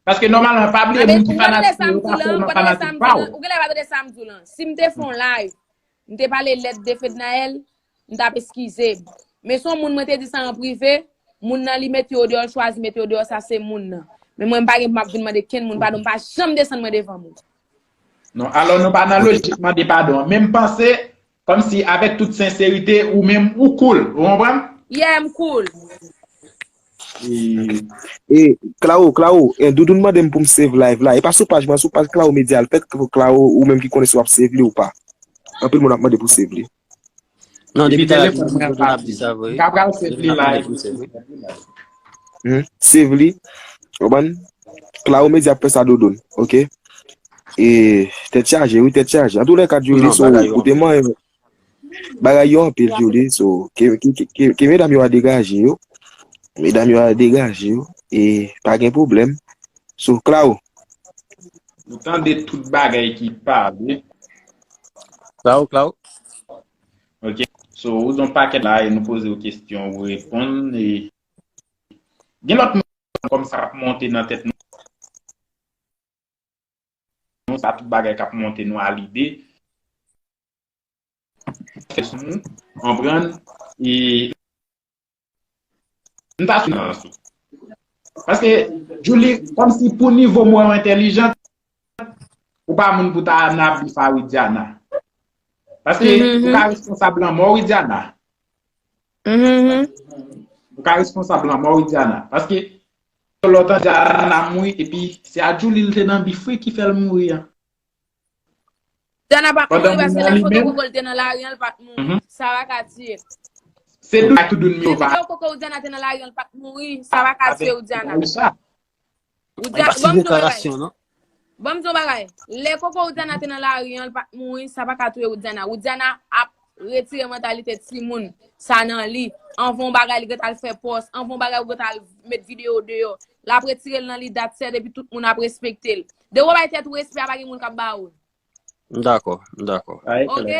Paske nòmalman, pa bliye, Anben, moun ki ou pa tande fanatik sa ou m yo di w pa lan, sèlman ou pa tande sa fanatik m di pa w w. lan, ou genlè pa tande sa m di w lan. Si m te fè yon live, m te pale lèd de Fednaelle, m t ap eskize m. Men se yon moun mwen te di sa an prive, moun nan li mete yo deyò, l chwazi mete yo deyò, sa se moun nan. Men mwen, m pa gen pou m ap vin mande kenn moun padon, m pa janm desann mwen devan moun. Non, alò nou pa nan lojik mande padon an. Men m panse, kòmsi avèk tout senserite, ou menm ou cool, ou konprann? Yeah, m cool. E E, Claro, Claro, e, Doudou mande m pou m save live la. E pa sou paj mwen, sou paj Claro Media l fèt, Claro, ou menm ki konnen si w ap save li ou pa. Anpil moun ap mande pou save li. Non, depi talè, telefòn mwen Doudou ap di sa vre. M ka pral save li Ap mande live. Pou save. Li live. Hmm? Save li. Ou konprann? Claro Media ap fè sa Doudou, ok? E, tèt chaje, wi, tèt chaje. An tou lè ka, Djouly, Non, so, bagay yo ou te manyen. Bagay yo anpil, Djouly, so, ke, ke, ke, ke, ke medam yo a degaje yo. Medam yo a degaje yo. E pa gen pwoblèm. So, Claro. Nou tande tout bagay ki pale. Klaro, klaro. Ok. So, ou di yon pakèt la e nou poze w kesyon, ou reponn. E... Gen lòt moun kòm sa ap monte nan tèt nou. Nou, sa tout bagay k ap monte nou a lide. Fè sou nou, konprann, e m ta sou nan sou. Paske, Julie, kòmsi pou nivo mwen entèlijan, ou pa moun pou ta nan ap bif a Widiana. Paske, ou ka responsab lanmò Widiana. Ou ka responsab lanmò Widiana. Paske, lòt an Diana mouri, epi se a Julie li te nan bif wi ki fè l mouri an. Diana pa t mouri paske lè foto koko l te nan lari an, l pa t mouri. Sa pa ka tiye. Se dou ak tout doun mi yo pa. Lè koko Diana te nan lari an, l pa t mouri. Sa pa ka tiye Diana. Ban m di yon bagay. Ban m di yon bagay. Lè koko Diana te nan lari an, l pa t mouri. Sa pa ka touye Diana. Diana ap retire mantalite timoun sa nan li. Anvan yon bagay li gentan al fè pòs, anvan yon bagay ou gentan al met videyo deyò. L ap retire l nan li, that's it, epi tout moun ap respekte l. Depi w bay tèt ou respè, pa gen moun k ap ba ou l. M dakò, m dakò. Ok?